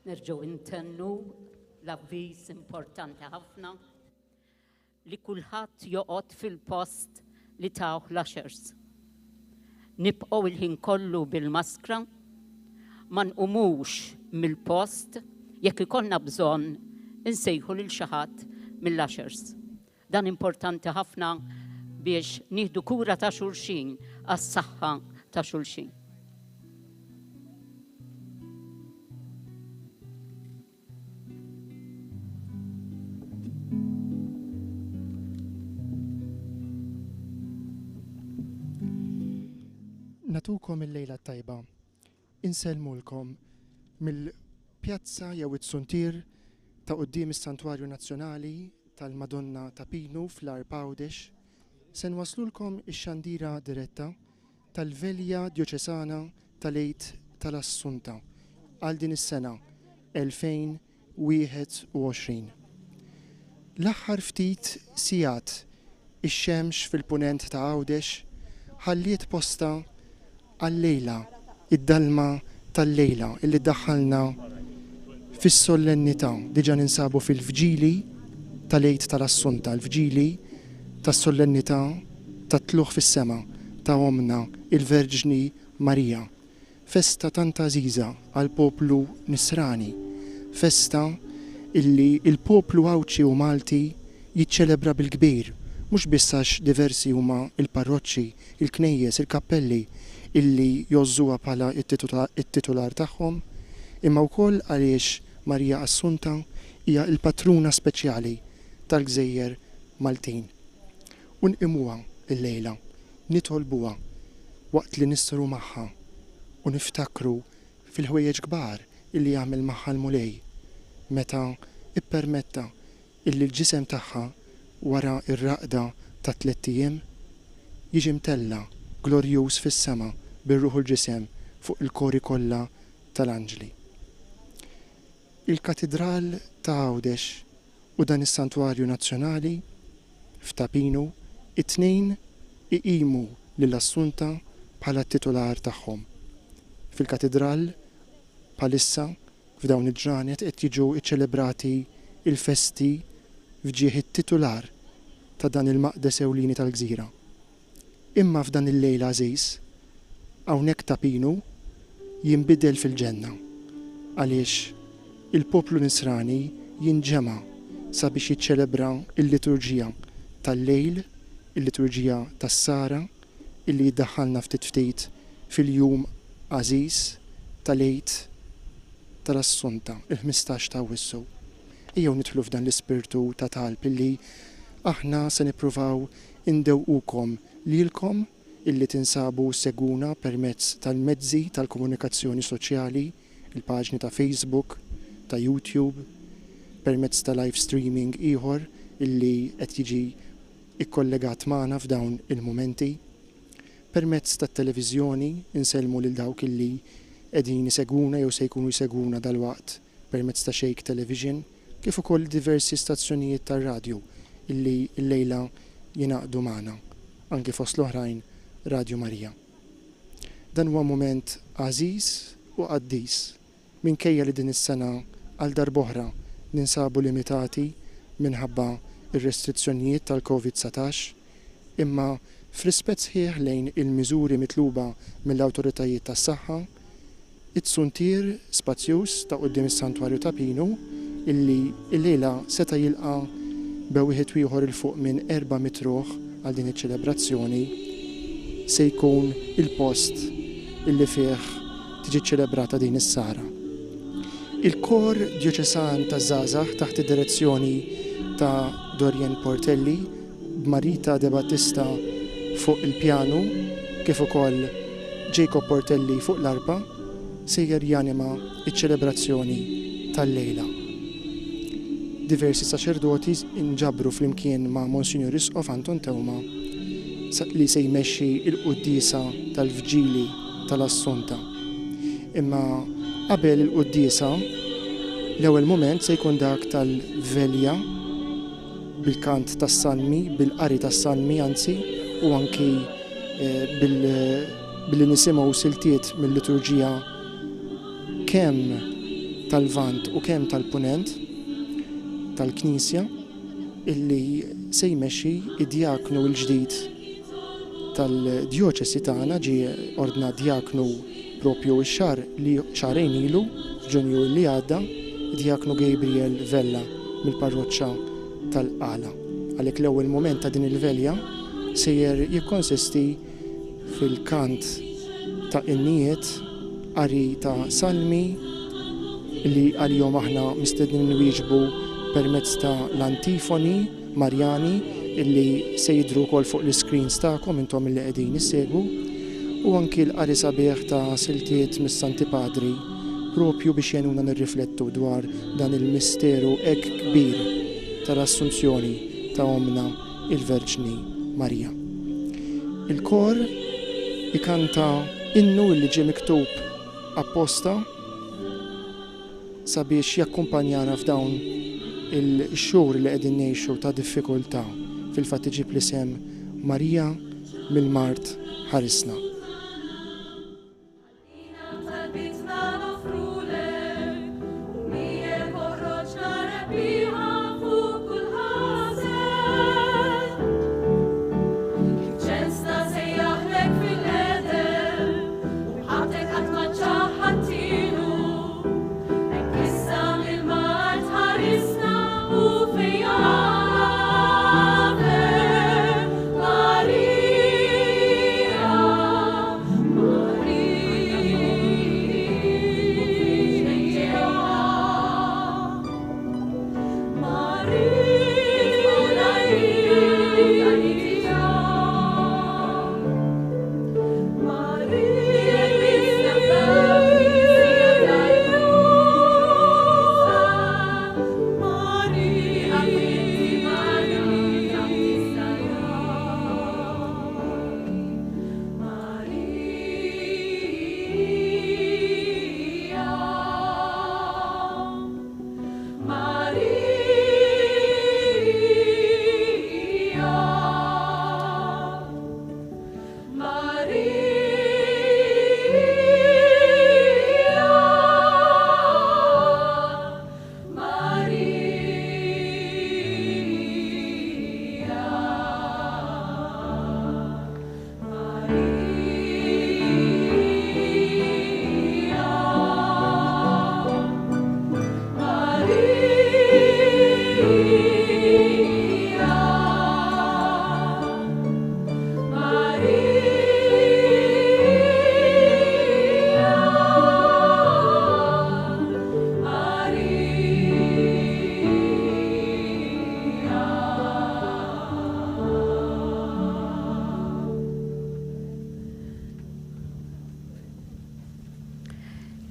Nerġgħu ntennu l-avviż importanti ħafna li kulħadd joqgħod fil-post li tawh l-ushers. Nibqgħu il-ħin kollu bil-maskra, ma nqumux mill-post jekk ikollna bżonn insejħu lil xi ħadd mill-ushers. Dan importanti ħafna biex nieħdu kura ta' xulxin għas-saħħa ta' xulxin. Natukom il-lejla t-tajba. Insellmulkom mill-pjazza jew it-suntier ta' quddiem is-Santwarju Nazzjonali tal-Madonna ta' Pinu fl-Għarb Għawdex. Se nwasslulkom ix-xandira diretta tal-Velja Djoċesana tal-Għid tal-Assunta għal din is-sena 2021. L-aħħar ftit sigħat ix-xemx fil-Punent ta' Għawdex ħalliet postha għal-lejla, id-dalma tal-lejla illi ddaħħalna fis-sollennità. Diġà ninsabu fil-vġili tal-Għid tal-Assunta, il-vġili tas-sollennità tat-Tlugħ fis-Sema ta' Ommna, il-Verġni Marija. Festa tant għażiża għall-poplu Nisrani, festa illi l-poplu Għawdxi u Malti jiċċelebra bil-kbir, mhux biss għax diversi huma l-parroċċi, il-knejjes, il-kappelli illi jgħożżuha bħala t-titular tagħhom, imma wkoll għaliex Marija Assunta hija l-patruna speċjali tal-gżejjer Maltin. U nqimuha llejla, nitolbuha waqt li nisru magħha u niftakru fil-ħwejjeġ kbar illi għamel magħha l-Mulej meta ppermetta illi l-ġisem tagħha wara r-raqda ta' tlett ijiem jiġi mtella' glorjuż fis-sema bir-ruħ u l-ġisem fuq il-kori kollha tal-anġli. Il-Katidral ta' Għawdex u dan is-Santwarju Nazzjonali f'Ta' Pinu, it-tnejn iqimu lil Assunta bħala t-titular tagħhom. Fil-Katidral bħalissa f'dawn il-ġranet qed jiġu ċċelebrati l-festi f'ġieħ it-titular ta' dan il-maqdes ewlieni tal-gżira. Imma f'dan il-lejl għażiż, hawnhekk Ta' Pinu jinbidel fil-ġenna, għaliex il-poplu Nisrani jinġema' sabiex jiċċelebra l-liturġija tal-lejl, il-liturġija tas-sahra illi jiddaħħalna ftit ftit fil-jum għażiż tal-Għid tal-Assunta, il-15 ta' Awwissu. Ejjew nidħlu f'dan l-ispirtu ta' talb illi aħna se nippruvaw indewqukom lilkom illi tinsabu ssegwuna permezz tal-mezzi tal-komunikazzjoni soċjali, il-paġni ta' Facebook, ta' YouTube, permezz ta' live streaming ieħor illi qed jiġi kkollegat magħna f'dawn il-mumenti. Permezz tat-televiżjoni insellmu lil dawk illi qegħdin isegwuna jew se jkunu jsegwuna dalwaqt permezz ta' Shake Television, kif ukoll diversi stazzjonijiet tar-radju illi llejla jingħaqdu magħna, anki fost l-oħrajn Radju Marija. Dan huwa mument għażiż u qaddis, minkejja li din is-sena għal darb'oħra ninsabu limitati minħabba r-restrizzjonijiet tal-Covid 19, imma f'rispett sħiħ lejn il-miżuri mitluba mill-awtoritajiet tas-saħħa, It-suntier spazjuż ta' quddiem is-Santwarju ta' Pinu, illi llejla seta' jilqa' be wieħed u ieħor 'il fuq minn 400 ruħ għal din iċ-ċelebrazzjoni, se jkun il-post illi fih tiġi ċċelebrata din is-sahra. Il-Kor Djoċesan taż-Żgħażagħ taħt id-direzzjoni ta' Dorian Portelli, b'Marita Debattista fuq il-pjanu kif ukoll Jacob Portelli fuq l-arpa sejjer janima ċ-ċelebrazzjoni tal-lejla. Diversi saċerdoti nġabru flimkien ma' Monsinjur Isqof Anton Teuma li se jmexxi l-quddiesa tal-Vġili tal-Assunta. Imma qabel il-quddiesa, l-ewwel mument se jkun dak tal-Velja, bil-kant tas-salmi, bil-qari tas-salmi anzi, u anki billi nisimgħu siltiet mil-liturġija kemm. tal-Lvant u kemm tal-Punent tal-Knisja illi se jmexxi d-djaknu l-ġdid tal-djoċesi tagħna, ġie ordnat djaknu propju x-xahar li xahrejn ilu, f'Ġunju illi għadda, id-djaknu Gabriel Vella mill-parroċċa tal-Qala. Għalhekk l-ewwel mument ta' din il-velja sejjer jikkonsisti fil-kant ta' innijiet, qari ta' salmi li għalihom aħna mistednin nwieġbu permezz ta' l-antifoni Marjani li se jidhru wkoll fuq l-iscreens tagħkom intom li qegħdin issegwu, u anki l-qari sabiħ ta' siltiet mis-Santi Padri propju biex jgħinuna nirriflettu dwar dan il-misteru hekk kbir tal-Assunzjoni ta' Ommna il-Verġni Marija. Il-kor ikanta innu li ġie miktub apposta sabiex jakkumpanjana f'dawn il-xhur li qegħdin ngħixu ta' diffikultà. Fil-fatt iġib l-isem Marija mill-Mard Ħarisna.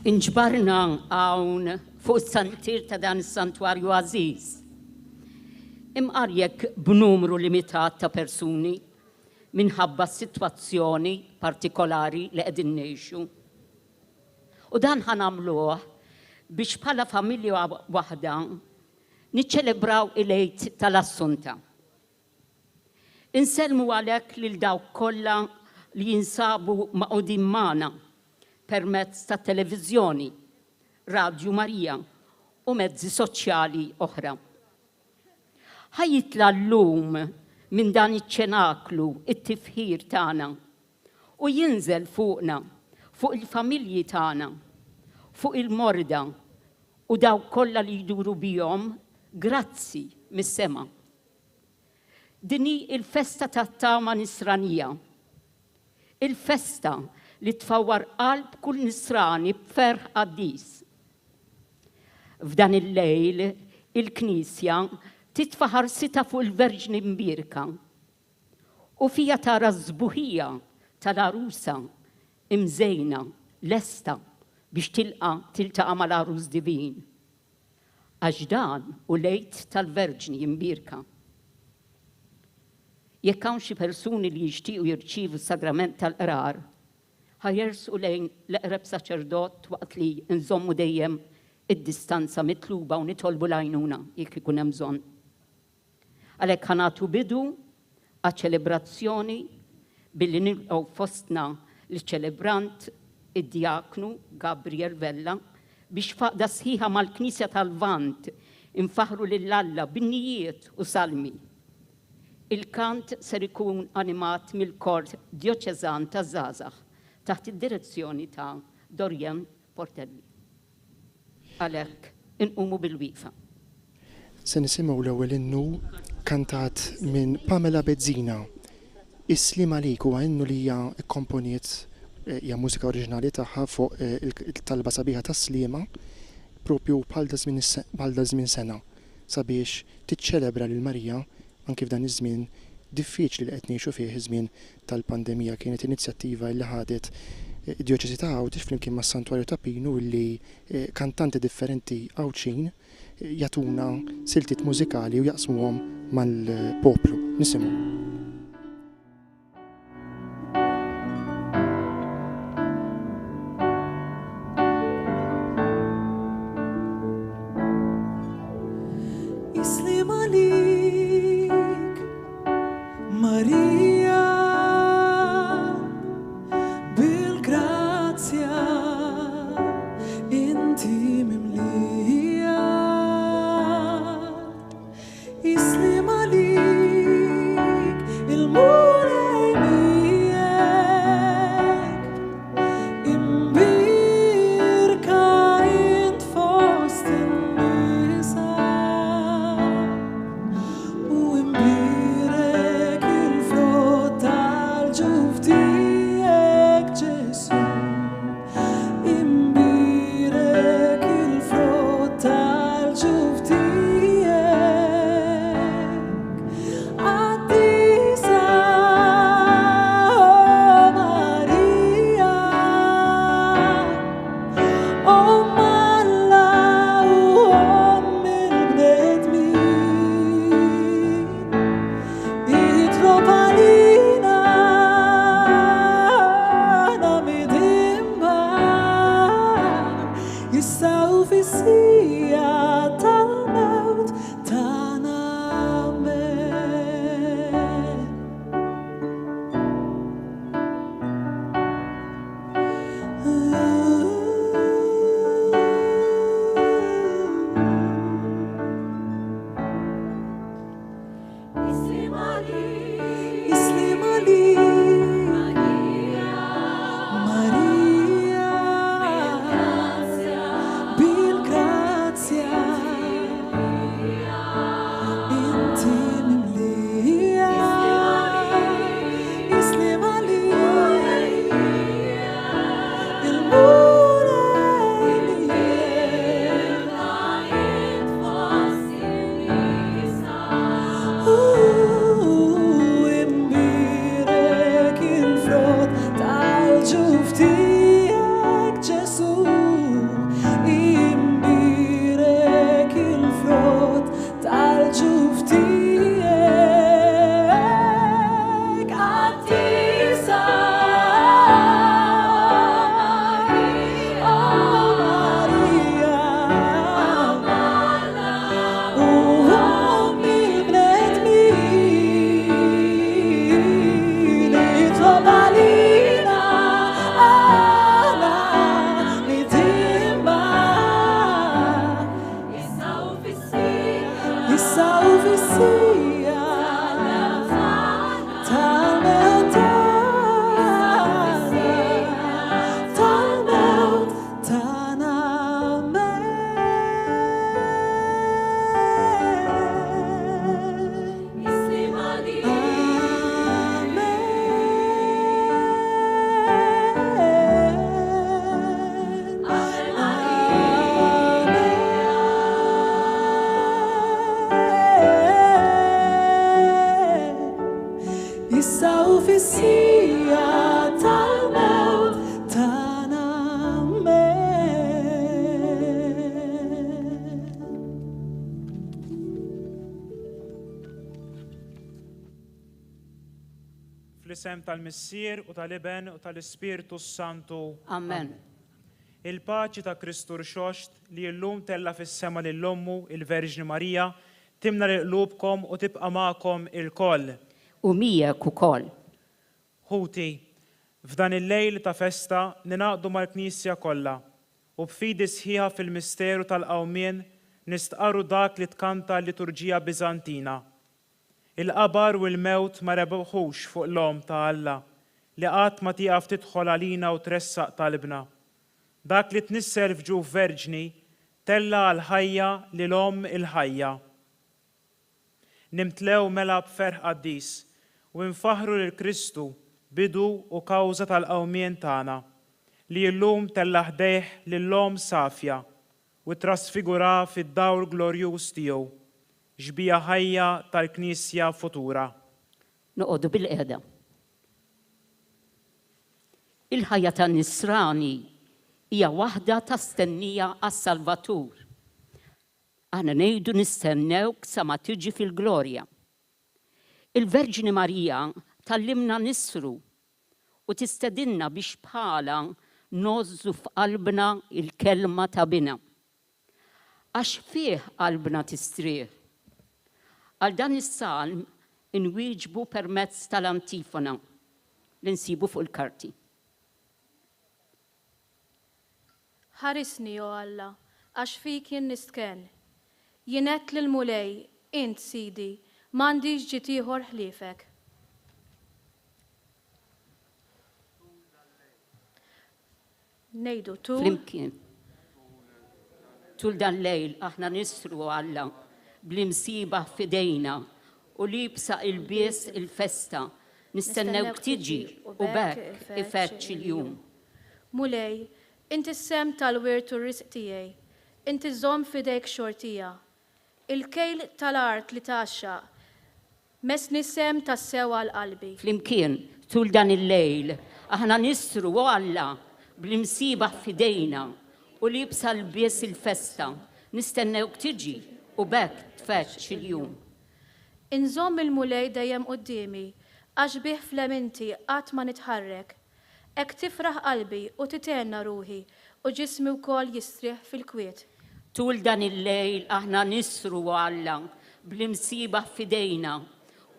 Inġbarna hawn fuq is-santir ta' dan is-santwarju għażiż. Imqar jekk b'numru limitat ta' persuni minħabba s-sitwazzjoni partikolari li qegħdin ngħixu. U dan ħa nagħmluh biex bħala familja waħda niċċelebraw il-Għid tal-Assunta. Insellmu għalhekk lil dawk kollha li jinsabu magħqudin magħna permezz tat-televiżjoni, Radju Marija u mezzi soċjali oħra. Ħa jitla' llum minn dan iċ-ċenaklu t-tifħir tagħna u jinżel fuqna, fuq il-familji tagħna, fuq il-morda u dawk kollha li jduru bihom grazzi mis-sema. Din hi l-festa tat-tama nisranija. Il-festa li tfawwar qalb kull nisrani b'ferħ qaddis. F'dan il-lejl il-Knisja titfa' ħarsitha fuq il-Verġni Mbierka u fiha tara s-sbuħija tal-għarusa imżejna lesta biex tilqa' tiltaqa' mal-Għarus Divin. Għax dan hu l-Għid tal-Verġni Imbierka. Jekk hawn xi persuni li jixtiequ jirċievu s-sagrament tal-qrar, ħa jersqu lejn l-eqreb saċerdot waqt li nżommu dejjem id-distanza mitluba u nitolbu l-għajnuna jekk ikun hemm bżonn. Għalhekk ħa nagħtu bidu għaċ-ċelebrazzjoni billi nilqgħu fostna liċ-ċelebrant id-Djaknu Gabriel Vella. biex f'għaqda sħiħa mal-Knisja tal-Lvant infaħħru lil Alla b'innijiet u salmi. Il-kant ser ikun animat mill-Kor Djoċeżan taż-Żgħażagħ taħt id-direzzjoni ta' Dorian Portelli. Għalhekk, inqumu bil-wieqfa. Se nisimgħu l-ewwel innu kantat minn Pamela Bezzina. Is-Sliem Għalik huwa innu li hija kkomponiet, hija mużika oriġinali tagħha fuq il-talba sabiħa tas-Sliema propju bħal daż-żmien sena sabiex tiċċelebra lil Marija anki f'dan iż-żmien diffiċli li qed ngħixu fih, iż-żmien tal-pandemija. Kienet inizjattiva li ħadet id-Djoċesi ta' Għawdex flimkien mas-Santwarju ta' Pinu li kantanti differenti Għawdxin jagħtuna siltiet mużikali u jaqsmuhom mal-poplu. Nisimgħu. Islim għalik, Marija, bil-grazzja inti mimlija. Islim għalik, il-Mulej miegħek. Imbierka int fost in-nisa u imbierek il-frott tal-ġuf tiegħek Ġesù. Imbierek il-frott tal-ġuf tiegħek. Qaddisa Marija, Omm Alla u Omm il-bnedmin, itlob għalina aħna midinba, issa u fis-siegħa tal-mewt tagħna. Amen. Islim għalik, Marija, bil-grazzja inti mimlija. Islim għalik, il-Mulej miegħek. U imbierek il-frott tal-ġuf tiegħek Ġesù, imbierek il-frott tal-ġuf tiegħek. Qaddisa Marija, u Omm il-bnedmin, itlob għalina aħna midinba. Issa u fis-siegħa tal-mewt tagħna, tal-mewt tagħna. Amen. Amen. Amen. Issa u fis-siegħa tal-mewt tagħna. Amen. Fl-isem tal-Missier u tal-Iben u tal-Ispirtu s-Santu. Amen. Il-paċi ta' Kristu Rxoxt li llum tella' fis-sema lil Ommu, il-Verġni Marija, timla lil qlubkom u tibqa' magħkom ilkoll. U miegħek ukoll. Ħuti, f'dan il-lejl ta' festa ningħaqdu mal-Knisja kollha. U b'fidi sħiħa fil-misteru tal-qawmien nistqarru dak li tkanta l-liturġija Biżantina, Il-qabar u l-mewt ma rebħux fuq l-Omm ta' Alla, li qatt ma tieqaf tidħol għalina u tressaq talbna. Dak li tnissel f'ġuf verġni tella' għall-ħajja lil Omm il-ħajja. Nimtlew mela b'ferħ qaddis u infaħħru lil Kristu, bidu u kawża tal-qawmien tagħna, li illum tella' ħdejh lil Omm safja u ttrasfigura fid-dawl glorjuż tiegħu, xbieha ħajja tal-Knisja futura. Noqogħdu bilqiegħda. Il-ħajja tan-Nisrani hija waħda ta' stennija għas-Salvatur. Aħna ngħidu nistennewk sa ma tiġi fil-glorja. Il-Verġni Marija tgħallimna nissru u tistedinna biex bħalha ngħożżu f'qalbna l-kelma ta' Binha. Għax fih qalbna tistrieħ. Għal dan is-salm inwieġbu permezz tal-antifona li nsibu fuq il-karti. Ħarisni, o Alla, għax fik jien nistkenn. Jien għedt lill-Mulej, Int Sidi, m'għandix ġid ieħor ħliefek. Ngħidu tul. Flimkien. Tul dan lejl aħna nissru, o Alla, bl-imsiebaħ f'idejna u liebsa ilbies il-festa, nistennewk tiġi u b'hekk ifeġġ il-jum. Mulej, int is-sehem tal-wirt u r-risq tiegħi, int iżżomm f'idejk xortija. Il-kejl tal-art li tgħaxxaq, messni sehem tassew għal qalbi. Flimkien, tul dan il-lejl, aħna nissru, o Alla, bl-imsiebaħ f'idejna u liebsa lbies il-festa, nistennewk tiġi u b'hekk tfeġġ il-jum. Inżomm il-Mulej dejjem quddiemi, għax bih f'leminti qatt ma nitħarrek. Hekk tifraħ qalbi u tithenna ruħi, u ġismi wkoll jistrieħ fil-kwiet. Tul dan il-lejl aħna nissru, o Alla, bl-imsiebaħ f'idejna,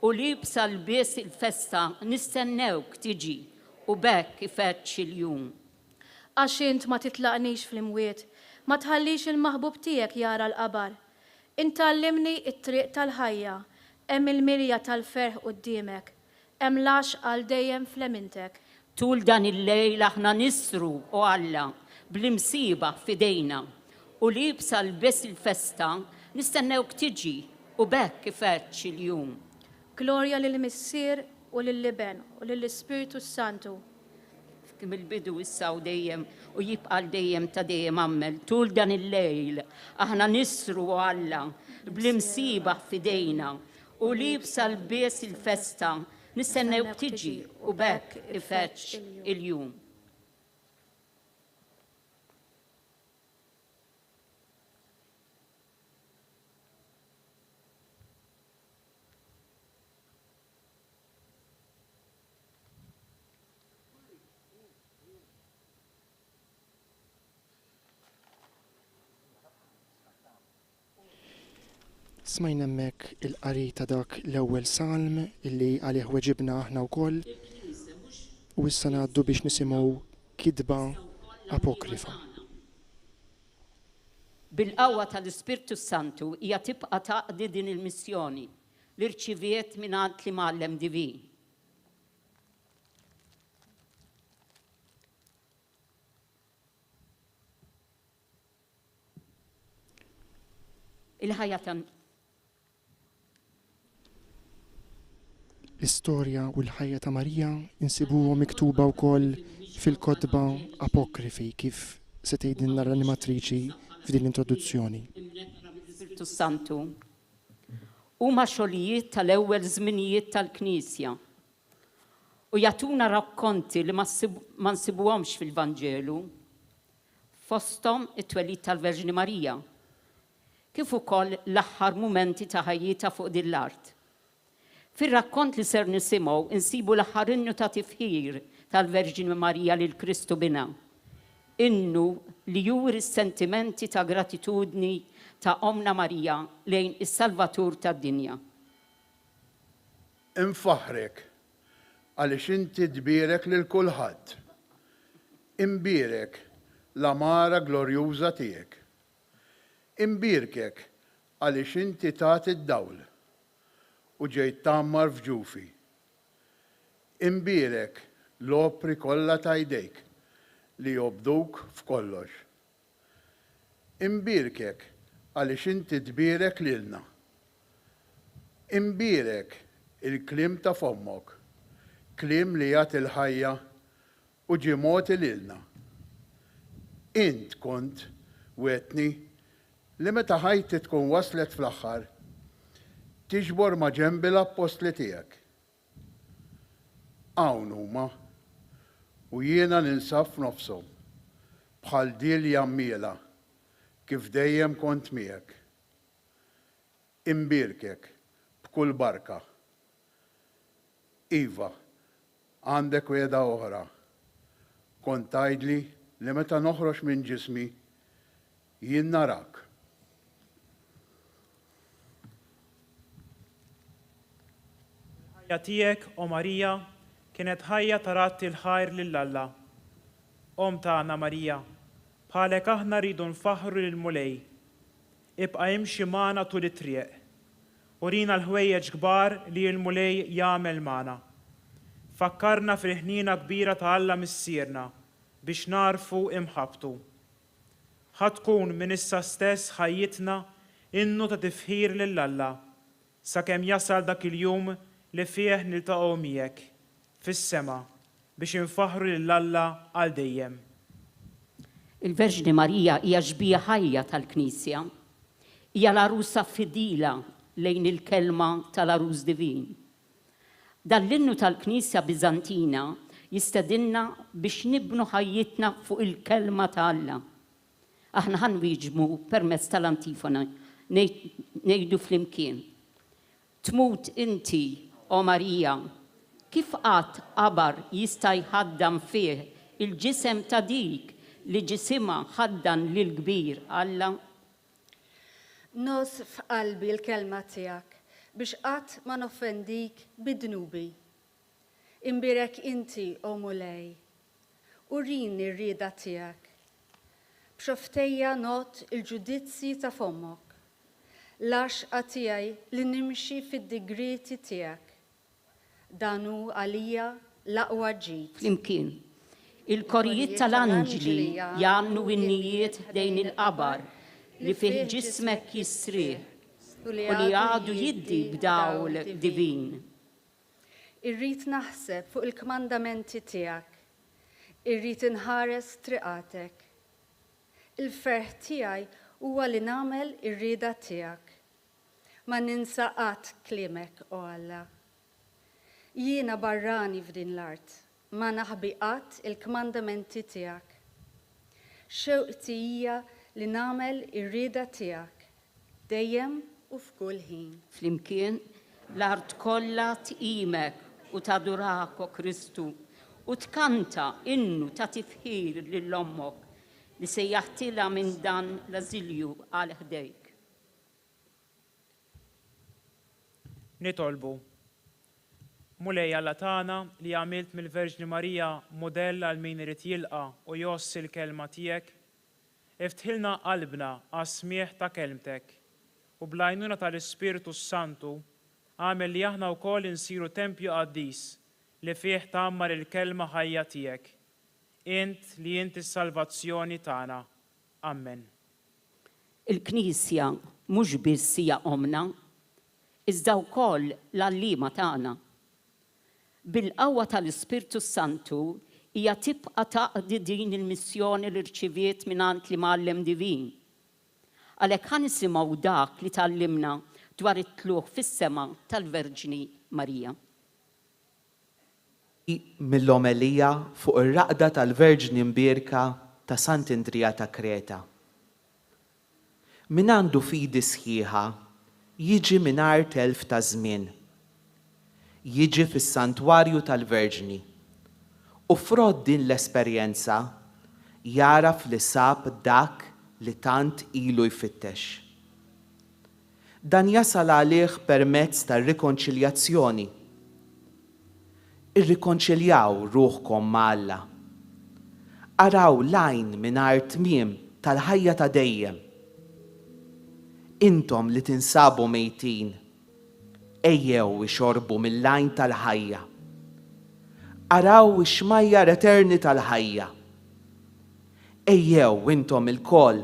u liebsa lbies il-festa nistennewk tiġi u b'hekk ifeġġ il-jum. Għax int ma titlaqnix fl-imwiet, ma tħallix il-maħbub tiegħek jara l-qabar. Int tgħallimni t-triq tal-ħajja, hemm il-milja tal-ferħ quddiemek, Hemm l-għaxq għal dejjem f'lemintek. Tul dan il-lejl aħna nissru, o Alla, bl-imsiebaħ f'idejna, u liebsa lbies il-festa, nistennewk tiġi u b'hekk ifeġġ il-jum. Glorja lill-Missier u lill-Iben u lill-Ispirtu s-Santu. Mill-bidu, issa u dejjem, u jibqa' għal dejjem ta' dejjem. Ammel. Tul dan il-lejl aħna nissru, o Alla, bl-imsiebaħ f'idejna, U liebsa lbies il-festa, nistennewk tiġi u b'hekk ifeġġ il-jum. Smajna hemmhekk il-qari ta' dak l-ewwel salm illi għalih weġibna aħna wkoll u issa ngħaddu biex nisimgħu kitba apokrifa. Bil-qawwa tal-Ispirtu s-Santu hija tibqa' taqdi din il-missjoni li rċiviet mingħand l-Imgħallem Divin. Il-ħajja ta' L-istorja u l-ħajja ta' Marija nsibuhom miktuba wkoll fil-kotba apokrifi kif se tgħidilna l-animatriċi f'din l-introduzzjoni. Spirtu Santu huma xogħlijiet tal-ewwel żminijiet tal-Knisja u jagħtuna rakkonti li ma nsibuhomx fil-Vanġelu fosthom it-twelid tal-Verġni Marija, kif ukoll l-aħħar mumenti ta' ħajjitha fuq din l-art. Fir-rakkont li ser nisimgħu nsibu l-aħħar innu ta' tifħir tal-Verġni Marija lil Kristu Binha, innu li juri s-sentimenti ta' gratitudni ta' Ommna Marija lejn is-Salvatur tad-dinja. Infaħħrek, għaliex inti tbierek lil kulħadd. Imbierek. l-għamara glorjuża tiegħek. Imbierkek għaliex inti tagħti d-dawl u ġejt tgħammar f'ġufi. Imbierek l-opri kollha ta' jdejk li jobduk f'kollox. Imbierkek għaliex inti tbierek lilna. Imbierek il-kliem ta' fommok, kliem li jagħti l-ħajja u ġie mogħti lilna. Int kont wegħdtni li meta ħajti tkun waslet fl-aħħar, tiġbor maġenbi l-appostli tiegħek. Hawn huma, u jiena ninsab f'nofshom, bħal dielja mmiela, kif dejjem kont miegħek. Imbierkek b'kull barka. Iva, għandek wegħda oħra. Kont tgħidli li meta noħroġ minn ġismi, jien narak. Il-ħajja tiegħek, o Marija, kienet ħajja ta' radd il-ħajr lil Alla. Omm tagħna Marija, bħalek aħna rridu nfaħħru lill-Mulej. Ibqa' imxi magħna tul it-triq. Urina l-ħwejjeġ kbar li l-Mulej jagħmel magħna. Fakkarna fil-ħniena kbira ta' Alla Missierna biex nagħrfu imħabbtu. Ħa tkun minn issa stess ħajjitna innu ta' tifħir lil Alla, sakemm jasal dak il-jum li fih niltaqgħu miegħek, fis-sema, biex infaħħru lil Alla għal dejjem. Il-Verġni Marija hija xbieha ħajja tal-Knisja. Hija l-għarusa fidila lejn il-Kelma tal-Għarus Divin. Dan l-innu tal-Knisja Biżantina jistedinna biex nibnu ħajjitna fuq il-Kelma ta' Alla. Aħna ħa nwieġbu permezz tal-antifona, ngħidu flimkien, Tmut inti, O Marija, kif qatt qabar jista' jħaddan fih il-ġisem ta' dik li ġisimha ħaddan lill-kbir Alla? Ngħożż f'qalbi l-kelma tiegħek biex qatt ma noffendik bi dnubi. Imbierek inti, O Mulej. Urini r-rieda tiegħek. B'xofftejja ngħodd il-ġudizzji ta' fommok. L-għaxqa tiegħi li nimxi fid-digrieti tiegħek. Dan hu għalija l-aqwa ġid. Flimkien, il-korijiet tal-anġli jgħannu innijiet ħdejn il-qabar li fih ġismek jistrieħ u li għadu jiddi b'dawl divin. Irrid naħseb fuq il-kmandamenti tiegħek. Irrid inħares triqatek. Il-ferħ tiegħi huwa li nagħmel ir-rieda tiegħek. Ma ninsa qatt kliemek, o Alla. Jiena barrani f'din l-art, ma naħbi qatt il-kmandamenti tiegħek. Xewqti hija li nagħmel ir-rieda tiegħek, dejjem u f'kull ħin. Flimkien, l-art kollha tqimek u tadurak, o Kristu, u tkanta innu ta' tifħir lil Ommok li sejjaħtilha minn dan l-ażilju għal ħdejk. Nitolbu. Mulej Alla tagħna li għamilt mill-Verġni Marija mudell għal min irid jilqa' u jgħożż il-kelma tiegħek, Iftħilna qalbna għas-smigħ ta' Kelmtek, u bl-għajnuna tal-Ispirtu s-Santu, agħmel li aħna wkoll insiru tempju qaddis li fih tgħammar il-Kelma ħajja tiegħek. Int li int is-salvazzjoni tagħna. Ammen. Il-Knisja mhux biss hija ommna, iżda wkoll l-għalliema tagħna. Bil-qawwa tal-Ispirtu s-Santu hija tibqa' taqdi din il-missjoni li rċiviet mingħand l-Imgħallem Divin. Għalhekk ħa nisimgħu dak li tgħallimna dwar it-tlugħ fis-sema tal-Verġni Marija. Mill-Omelija fuq ir-Raqda tal-Verġni Mbierka ta' Sant'Indrija ta' Kreta. Min għandu fidi sħiħa jiġi mingħajr telf ta' żmien. Jiġi fis-Santwarju tal-Verġni u frott din l-esperjenza jagħraf li sab dak li tant ilu jfittex. Dan jasal għalih permezz tar-rikonċiljazzjoni. Irrikonċiljaw ruħkom ma' Alla. Araw l-għajn mingħajr tmiem tal-ħajja ta' dejjem. Intom li tinsabu mejtin, ejjew ixorbu mill-għajn tal-ħajja. Araw ix-xmajjar eterni tal-ħajja. Ejjew intom ilkoll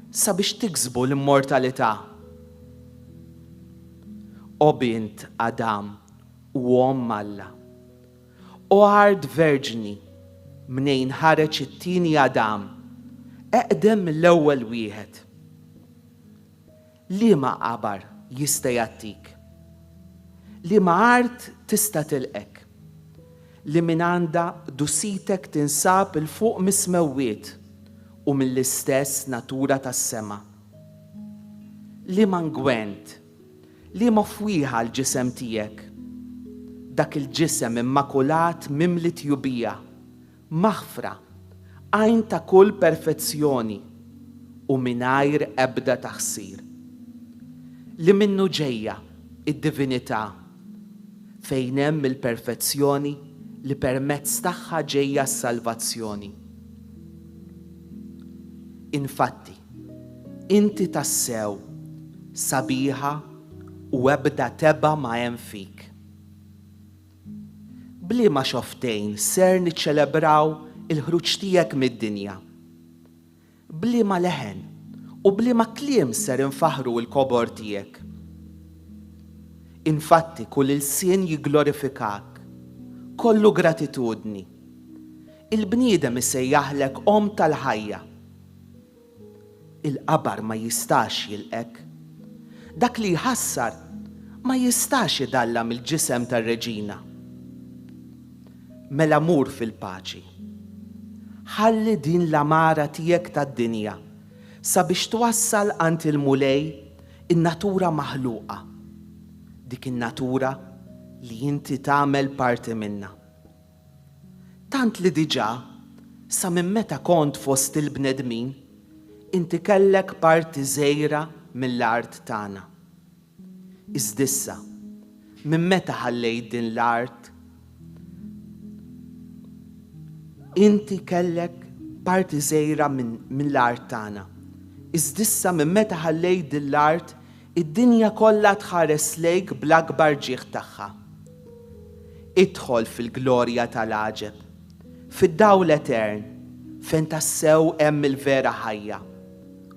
sabiex tiksbu l-immortalità. O bint Adam u Omm Alla, o art verġni mnejn ħareġ it-tieni Adam, eqdem mill-ewwel wieħed. Liema qabar jista' jgħattik? Liema art tista' tilqgħek? Li minn għandha qdusitek tinsab 'il fuq mis-smewwiet u mill-istess natura tas-sema. Liema ngwent, liema fwieħa l-ġisem tiegħek? Dak il-ġisem immakulat mimli tjubija, Maħfra, għajn ta' kull perfezzjoni u mingħajr ebda taħsir. Li minnu ġejja d-divinità, fejn hemm il-perfezzjoni li permezz tagħha ġejja s-salvazzjoni. Infatti, inti tassew sabiħa u ebda tebgħa ma hemm fik. B'liema xofftejn ser niċċelebraw il-ħruġ tiegħek mid-dinja? B'liema leħen u b'liema kliem ser infaħħru l-kobor tiegħek? Infatti kull ilsien jigglorifikak, kollu gratitudni. Il-bniedem isejjaħlek Omm tal-ħajja. Il-qabar ma jistax jilqgħek. Dak li jħassar ma jistax idallam il-ġisem tar-reġina. Mela mur fil-paċi. Ħalli din l-għamara tiegħek tad-dinja sabiex twassal għand il-Mulej in-natura maħluqa, dik in-natura li inti tagħmel parti minnha. Tant li diġà, sa minn meta kont fost il-bnedmin, inti kellek parti żgħira mill-art tagħna. Iżda issa, minn meta ħallejt din l-art, inti kellek parti żgħira mill-art tagħna. Iżda issa minn meta ħallejt din l-art, Id-dinja kollha tħares lejk bl-akbar ġieħ tagħha. Idħol fil-glorja tal-għaġeb, fid-dawl etern, fejn tassew hemm il-vera ħajja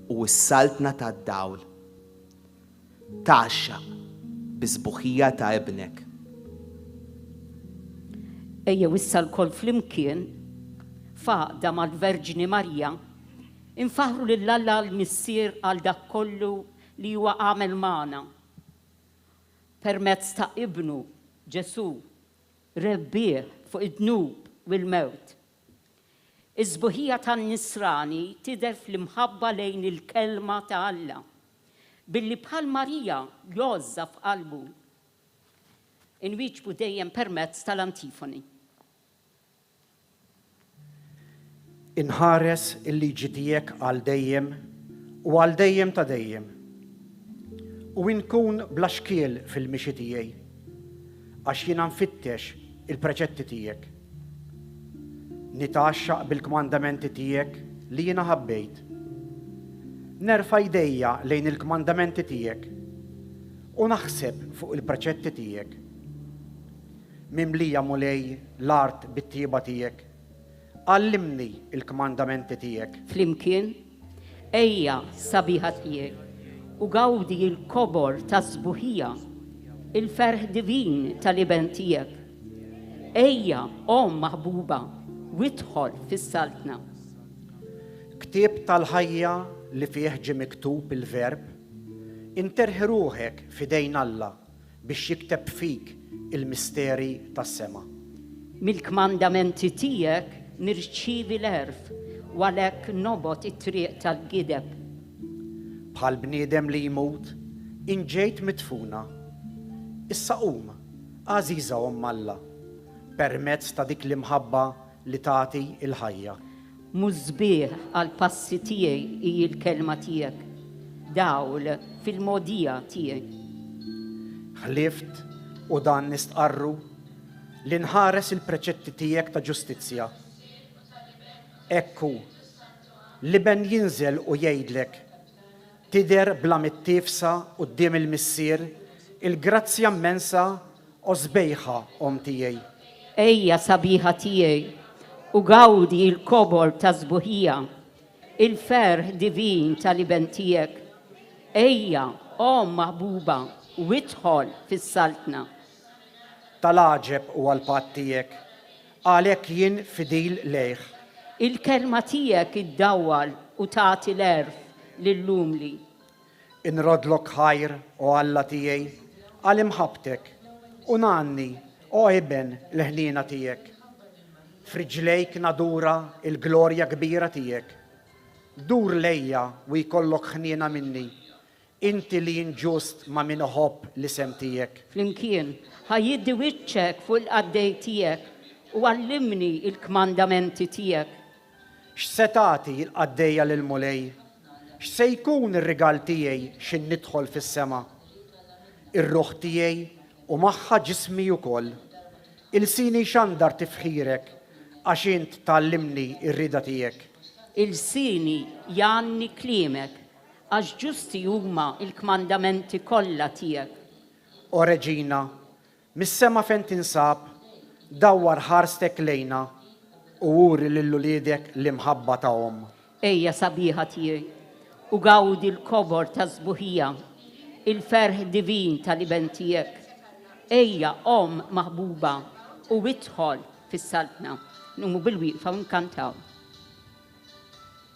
u s-saltna tad-dawl. Tgħaxxaq bis-sbuħija ta' Ibnek. Ejjew issa lkoll flimkien, f'għaqda mal-Verġni Marija, infaħħru lil Alla l-Missier għal dak kollu li huwa għamel magħna permezz ta' Ibnu, Ġesù, rebbieħ fuq id-dnub u l-mewt. Is-sbuħija tan-Nisrani tidher fl-imħabba lejn il-Kelma ta' Alla, billi bħal Marija jgħożżha f'qalbu. Inwieġbu dejjem permezz tal-antifoni. Inħares il-liġi tiegħek għal dejjem u għal dejjem ta' dejjem. U inkun bla xkiel fil-mixi tiegħi, għax jiena nfittex il-preċetti tiegħek. Nitgħaxxaq bil-kmandamenti tiegħek li jiena ħabbejt. Nerfa' jdejja lejn il-kmandamenti tiegħek u naħseb fuq il-preċetti tiegħek. Mimlija, Mulej, l-art bit-tjieba tiegħek. Għallimni l-kmandamenti tiegħek. Flimkien, ejja, sabiħa tiegħi, u gawdi l-kobor tas-sbuħija, il-ferħ divin tal-Iben tiegħek. Ejja, Omm maħbuba, u idħol fis-Saltna. Ktieb tal-ħajja li fih ġie miktub il-Verb, interħi ruħek f'idejn Alla Biex jikteb fik il-misteri tas-sema. Mill-kmandamenti tiegħek nirċievi l-għerf, u għalhekk nobgħod it-triq tal-gideb. Bħal bniedem li jmut, inġejt midfuna. Issa qum, għażiża Omm Alla, permezz ta' dik l-imħabba li tagħti l-ħajja. Musbieħ għall-passi tiegħi hi l-kelma tiegħek, dawl fil-mogħdija tiegħi. Ħlift, u dan nistqarru, li nħares il-preċetti tiegħek ta' ġustizzja. Hekk hu. L-Iben jinżel u jgħidlek, Tidher bla mittiefsa quddiem il-Missier, il-grazzja mmensa, o sbejħa Omm tiegħi. Ejja sabiħa tiegħi, u gawdi l-kobor tas-sbuħija, il-ferħ divin tal-Iben tiegħek. Ejja, Omm maħbuba, u idħol fis-Saltna. Tal-għaġeb huwa l-patt tiegħek, għalhekk jien fidil lejh. Il-kelma tiegħek iddawwal u tagħti l-għerf lill-umli. Inroddlok ħajr, o Alla tiegħi, għal imħabbtek, u ngħanni, o Iben, l-ħniena tiegħek. F'riġlejk nadura l-glorja kbira tiegħek. Dur lejja u jkollok ħniena minni, Inti li inġust ma' min iħobb l-isem tiegħek. Flimkien, ħa jiddi wiċċek fuq il-qaddej tiegħek u għallimni l-kmandamenti tiegħek. X'se tagħti l-qaddejja lill-Mulej? X'se jkun ir-rigal tiegħi x'in nidħol fis-sema? Ir-ruħ tiegħi u magħha ġismi ukoll. Ilsieni jxandar tifħirek, għax int tgħallimni r-rieda tiegħek. Ilsieni jgħanni kliemek, Għax ġusti huma l-kmandamenti kollha tiegħek. O Reġina, mis-sema fejn tinsab, dawwar ħarstek lejna u uri lil uliedek l-imħabba ta' omm. Ejja sabiħa tiegħi, u gawdi l-kobor tas-sbuħija, il-ferħ divin tal-Iben tiegħek. Ejja, Omm maħbuba, u idħol fis-Saltna. Nqumu bilwieqfa u nkantaw.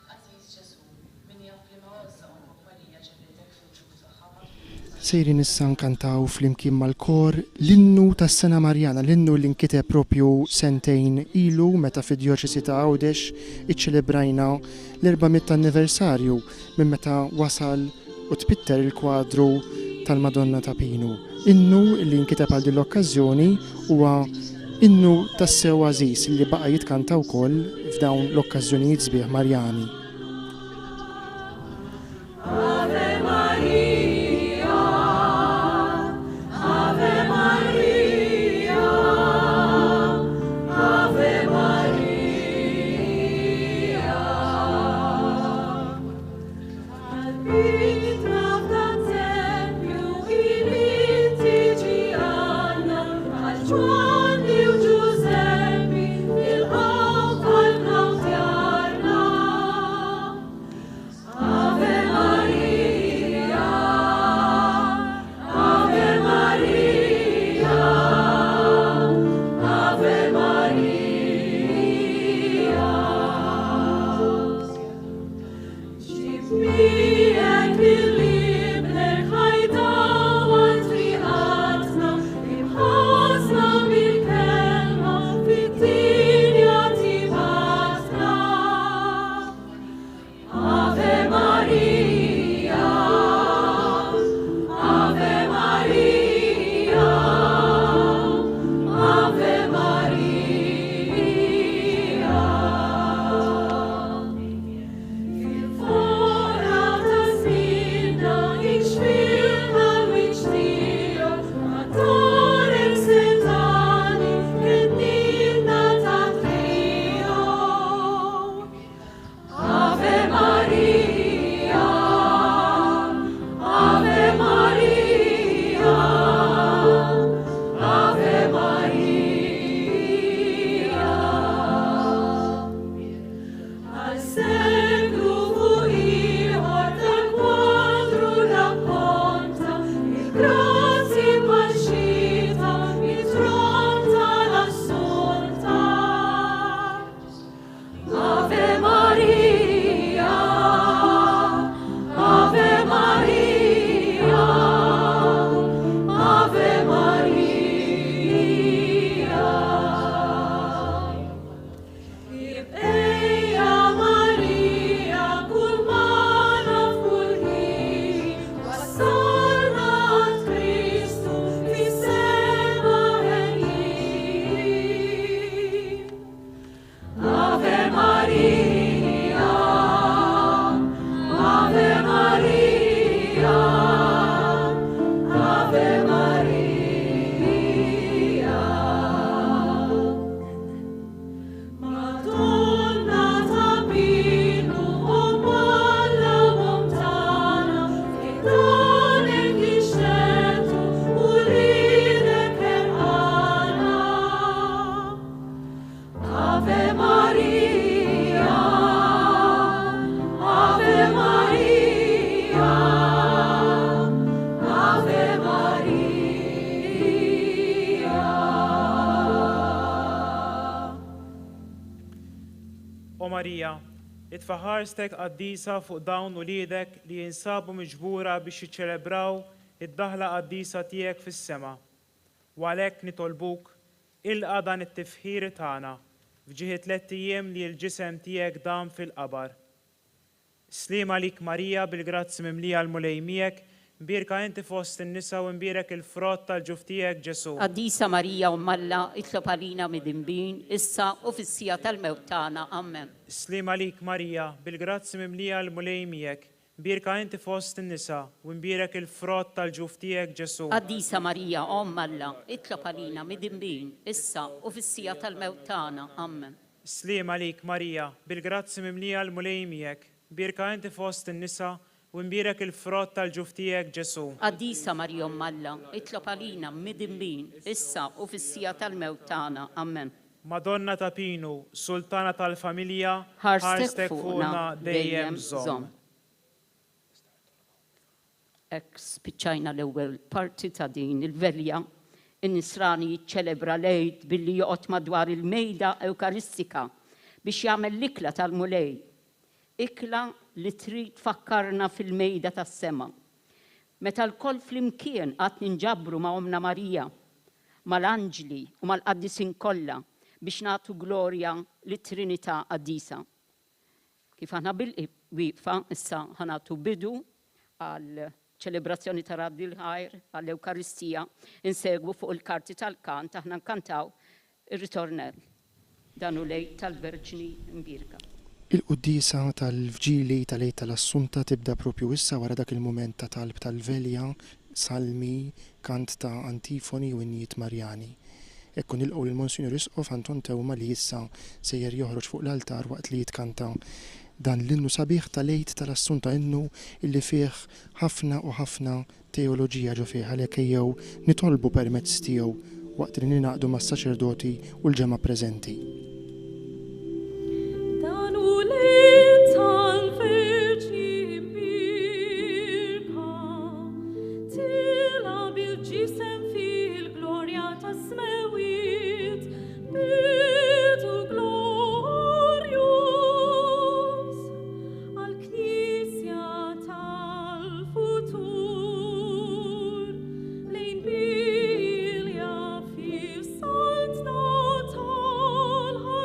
Għażiż Ġesù, min jaf b'liema għożża ommok Marija ġarritek fil-ġuf tagħha matul Sejrin issa nkantaw flimkien mal-kor l-innu tas-Sena Marjana, l-innu li nkiteb propju sentejn ilu meta fid-Djoċesi ta' Għawdex iċċelebrajna l-400 anniversarju minn meta wasal u tpitter il-kwadru tal-Madonna ta' Pinu. Innu li nkiteb għal din l-okkażjoni huwa innu tassew għażiż li baqa' jitkanta wkoll f'dawn l-okkażjonijiet sbieħ Marjani. Ave Maria, Ave Maria, Ave Maria. Qalbitna f'dan tempju irid tiġi għandna bħal Ġwanni u Ġużeppi nilqgħu f'qalbna u djarna. O Marija, itfa' ħarstek qaddisa fuq dawn uliedek li jinsabu miġbura biex jiċċelebraw id-daħla qaddisa tiegħek fis-sema. U għalhekk nitolbuk, ilqa' dan it-tifħir tagħna f'ġieħ it-tlett ijiem li l-ġisem tiegħek dam fil-qabar. Sliem għalik Marija, bil-grazzja mimlija l-Mulej miegħek, mbierka inti fost in-nisa u mbierek il-frott tal-ġuf tiegħek Ġesù. Qaddisa Marija Omm Alla, itlob għalina midinbin, issa u fis-siegħa tal-mewt tagħna. Amen. Sliem għalik Marija, bil-grazzja mimlija l-Mulej miegħek, mbierka inti fost in-nisa u mbierek il-frott tal-ġuf tiegħek Ġesù. Qaddisa Marija Omm Alla, itlob għalina midinbin, issa u fis-siegħa tal-mewt tagħna. Amen. Sliem għalik Marija, bil-grazzja mimlija l-Mulej miegħek, mbierka inti fost in-nisa u mbierek il-frott tal-ġuf tiegħek Ġesù. Qaddisa Marija Omm Alla, itlob għalina midinbin, issa u fis-siegħa tal-mewt tagħna. Amen. Madonna ta' Pinu, Sultana tal-familja, Ħarstek fuqna dejjem żomm. Hekk spiċċajna l-ewwel parti ta' din il-velja. In-Nisrani jiċċelebra l-Għid billi joqgħod madwar il-mejda Ewkaristika biex jagħmel l-ikla tal-Mulej. Ikla li trid tfakkarna fil-mejda tas-sema. Meta lkoll flimkien għad ninġabru ma' Ommna Marija, mal-anġli u mal-qaddisin kollha biex nagħtu glorja lit-Trinità Qaddisa. Kif aħna bil-wieqfa issa ħa nagħtu bidu għal ċelebrazzjoni ta' Radd il-Ħajr għall-Ewkaristija, insegwu fuq il-karti tal-kant aħna nkantaw ir-ritornell. Dan hu l-Għid tal-Verġni Mbierka. Il-quddiesa tal-Vġili tal-Għid tal-Assunta tibda proprju issa wara dak il-mument ta' talb tal-Velja, salmi, kant ta' antifoni u innijiet Marjani. Hekk u nilqgħu lil Monsinjur Isqof Anton Teuma li issa sejjer joħroġ fuq l-altar waqt li jitkanta dan l-innu sabiħ tal-Għid tal-Assunta innu illi fih ħafna u ħafna teoloġija ġo fih għalhekk ejjew nitolbu permezz tiegħu waqt li ningħaqdu mas-saċerdoti u l-ġemgħa preżenti. Dan hu l-Għid tal-Verġni Mbierka, tilgħa bil-ġisem fil-glorja tas-smewwiet, bidu glorjuż għall-Knisja tal-futur, lejn bilja fis-saltna tal-ħajja.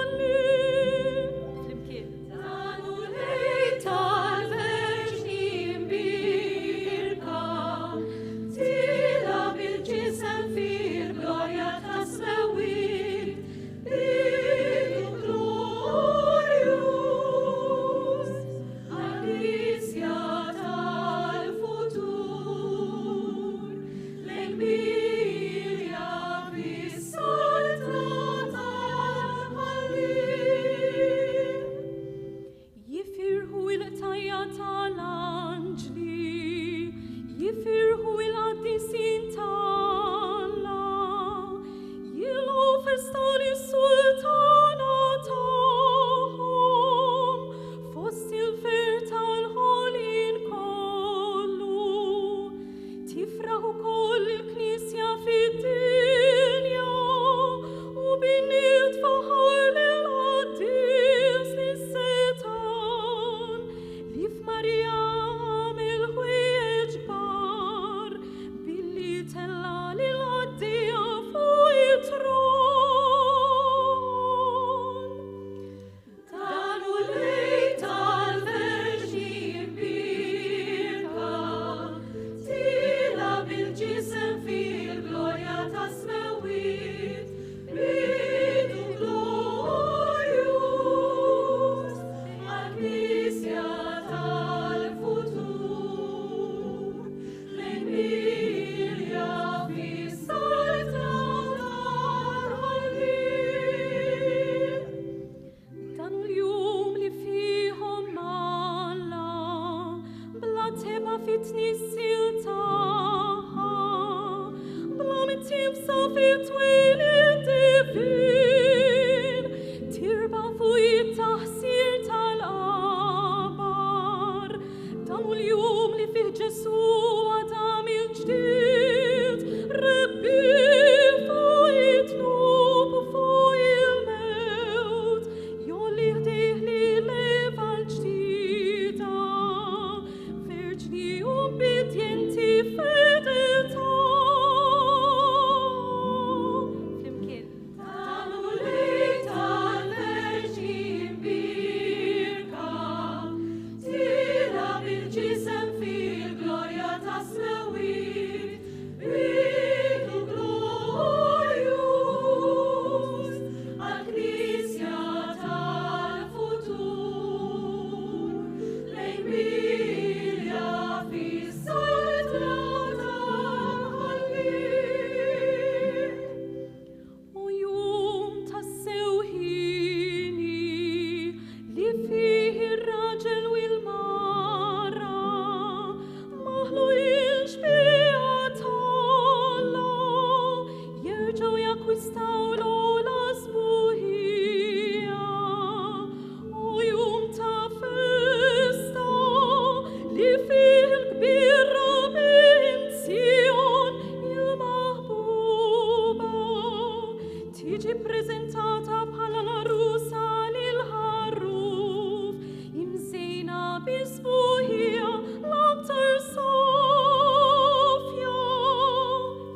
ippreżentata bħala l-għarusa lill-Ħarruf, imżejna bi sbuħija l-aktar safja.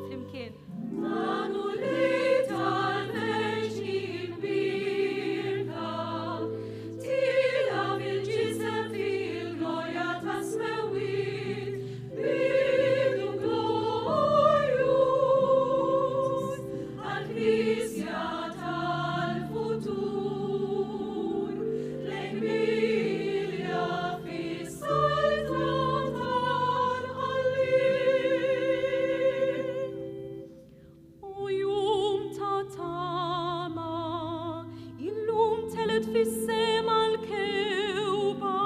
Flimkien. Dan hu l-għid tal-Verġni Mbierka, tilgħa bil-ġisem fil-glorja tas-smewwiet, bidu glorjuż għall-Knisja tal-futur, lejn milja fis-saltna tal-Ħallieq. O jum ta' tama, illum telgħet fis-sema l-kewba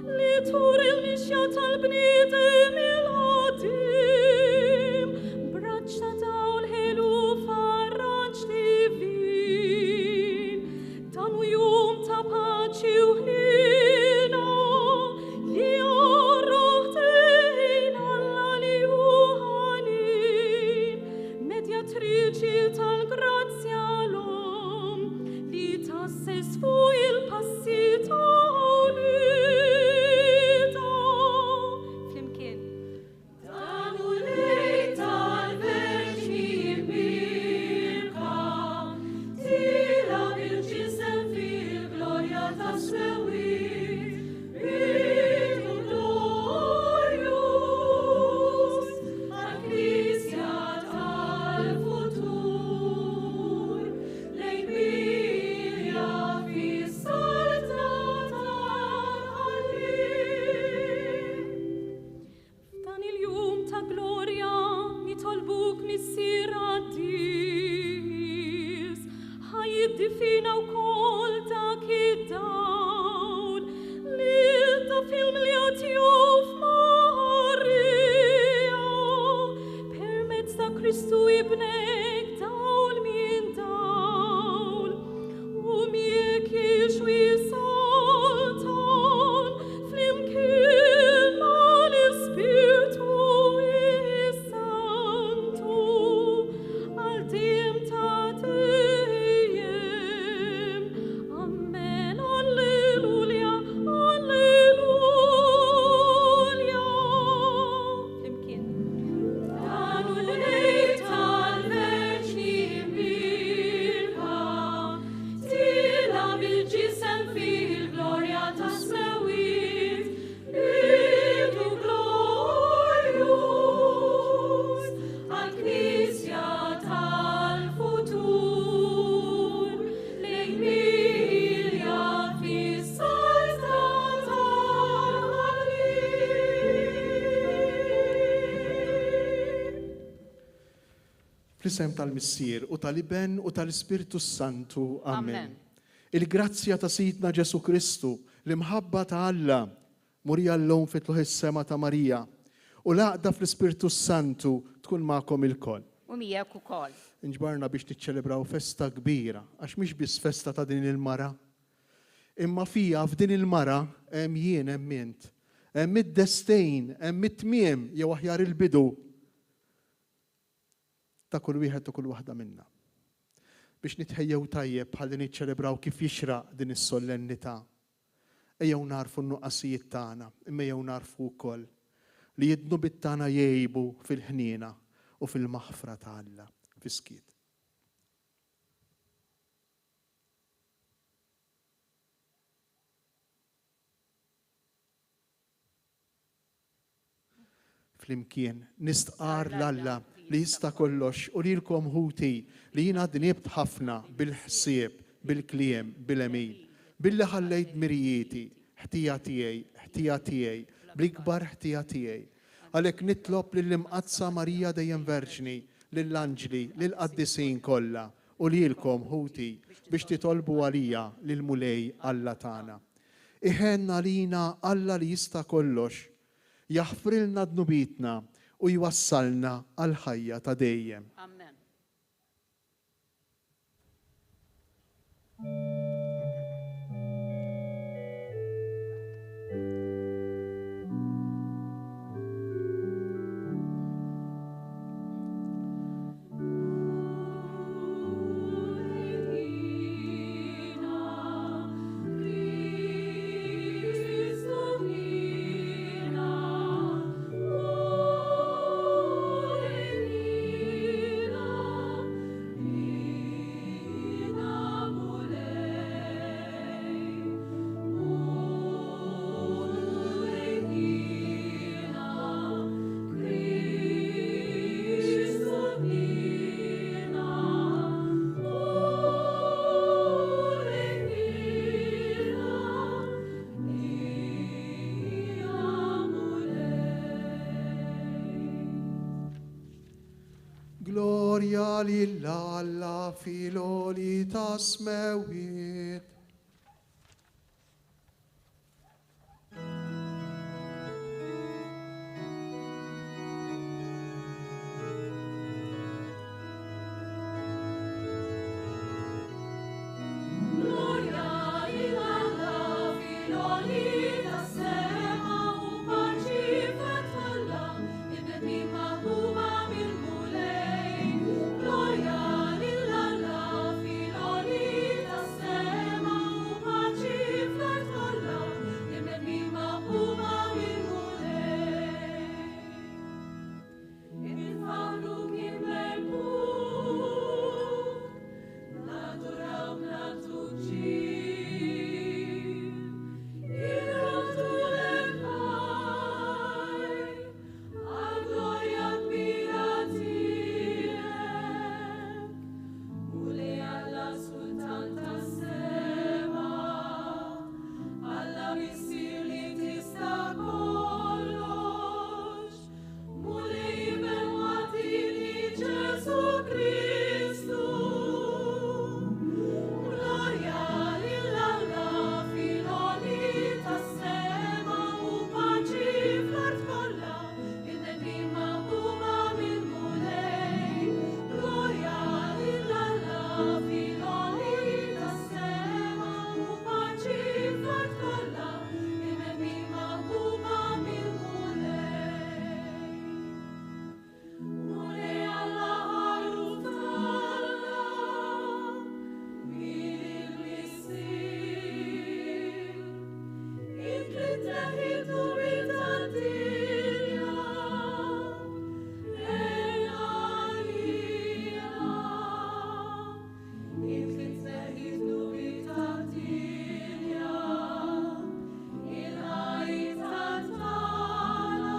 li turi l-mixja tal-bniedem il-qadim, b'raġġ ta' dawl ħelu farraġ divin. Dan hu jum ta' paċi u ħniena li għarraħ dejn Alla li hu ħanin, medjatriċi tal-grazzja l-omm li tgħasses fuq il-passi ta' wliedha. Flimkien. Dan hu l-għid tal-Verġni Mbierka, tilgħa bil-ġisem fil-glorja tas-smewwiet, bidu glorjuż għall-Knisja tal-futur, lejn milja fis-saltna tal-Ħallieq. F'dan il-jum ta' glorja nitolbuk Missier qaddis, ħa jiddifina wkoll dak id-dawl li ta fil-milja tiegħu f'Marija, permezz ta' Kristu ibnek dawl minn dawl, u miegħek jgħix u jsaltan flimkien mal-Ispirtu s-Santu għal dejjem ta' dejjem. Amen. Alleluja, alleluja. Flimkien. Dan hu l-għid tal-Verġni Mbierka, tilgħa bil-ġisem fil-glorja tas-smewwiet, bidu glorjuż għall-Knisja tal-futur, lejn milja fis-saltna tal-Ħallieq. Fl-isem tal-Missier u tal-Iben u tal-Ispirtu s-Santu. Amen. Amen. Il-grazzja ta' Sidna Ġesù Kristu, l-imħabba ta' Alla, murija llum fi tlugħ is-sema ta' Marija, u l-għaqda fl-Ispirtu s-Santu tkun magħkom ilkoll. U miegħek ukoll. Inġbarna biex niċċelebraw festa kbira, għax mhix biss festa ta' din il-mara, imma fija f'din il-mara hemm jien, hemm int. Hemm id-destejn, hemm it-tmiem, jew aħjar il-bidu ta' kull wieħed u kull waħda minna. Biex nitħejjew tajjeb ħalli niċċelebraw kif jixraq din is-solennità. Ejjew nagħrfu n-nuqqasijiet tagħna, imma ejjew nagħrfu wkoll li d-dnubiet tagħna jgħibu fil-ħniena u fil-maħfra ta' Alla fis-skiet. Flimkien nistqarr 'l Alla li jista' kollox u lilkom ħuti li jiena dnibt ħafna bil-ħsieb, bil-kliem, bil-għemil, billi ħallejt dmirijieti, ħtija tiegħi, ħtija tiegħi, bl-ikbar ħtija tiegħi. Għalhekk nitlob lill-Imqaddsa Marija dejjem Verġni, lill-anġli, lill-qaddisin kollha u lilkom ħuti biex titolbu għalija lill-Mulej Alla tagħna. Iħenn għalina Alla li jista' kollox, jaħfrilna dnubietna u jwassalna għall-ħajja ta' dejjem. Amen. Glorja lil Alla fil-għoli tas-smewwiet. Glorja lil Alla fil-għoli tas-sema u paċi f'art kollha il-bnedmin maħbuba mill-Mulej. Glorja lil Alla fil-għoli tas-sema u paċi fl-art kollha il-bnedmin maħbuba mill-Mulej. Infaħħruk inberkuk, nadurawk nagħtuk ġieħ. Irroddulek ħajr għall-glorja kbira tiegħek. Mulej Alla Sultan tas-sema, Alla Missier li tista' kollox, Mulej Iben waħdieni Ġesù Kristu. Glorja lil Alla fil-għoli tas-sema u paċi fl-art kollha il-bnedmin maħbuba mill-Mulej. Glorja lil Alla fil-għoli tas-sema u paċi fl-art kollha il-bnedmin maħbuba mill-Mulej. Mulej Alla ħaruf t'Alla minn il-Missier. Int li tneħħi d-dnubiet tad-dinja, ħenn għalina. Int li tneħħi d-dnubiet tad-dinja, ilqa' t-talb tagħna.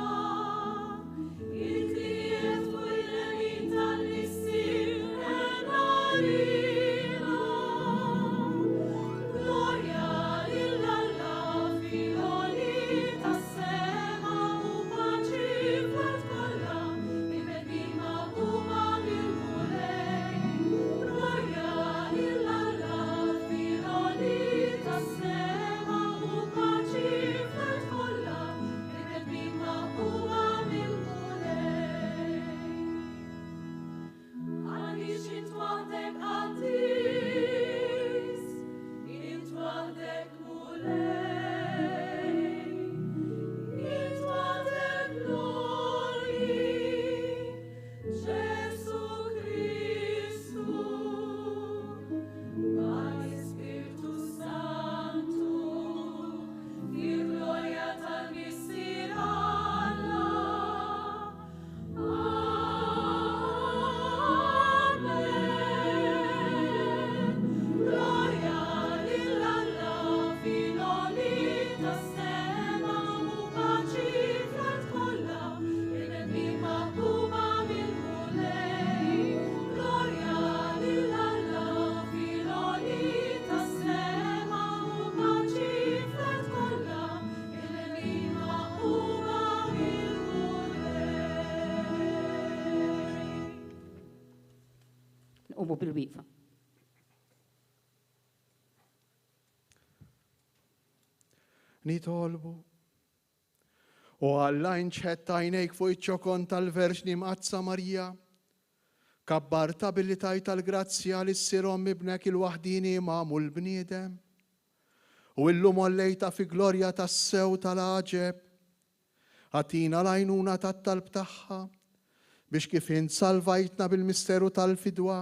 Int li qiegħed fuq il-lemin tal-Missier, ħenn għalina. Glorja lil Alla fil-għoli tas-sema u paċi fl-art kollha il-bnedmin maħbuba mill-Mulej. Glorja lil Alla fil-għoli tas-sema u paċi fl-art kollha il-bnedmin maħbuba mill-Mulej. Għaliex int waħdek qaddis, int waħdek Mulej, int waħdek l-għoli, Ġesù Kristu, mal-Ispirtu Santu, fil-glorja tal-Missier Alla. Amen. Glorja lil Alla fil-għoli tas-sema u paċi fl-art kollha il-bnedmin maħbuba mill-Mulej. Glorja lil Alla fil-għoli tas-sema u paċi fl-art kollha il-bnedmin maħbuba mill-Mulej. Nqumu bil-wieqfa. Nitolbu. O Alla int xħett għajnejk fuq iċ-ċokon tal-Verġni Mqaddsa Marija. Kabbartha billi tajtha l-grazzja li ssir omm ibnek il-waħdieni magħmul bniedem. U illum għollejtha fi glorja tassew tal-għaġeb. Agħtina l-għajnuna tat-talb tagħha, biex kif int salvajtna bil-misteru tal-fidwa,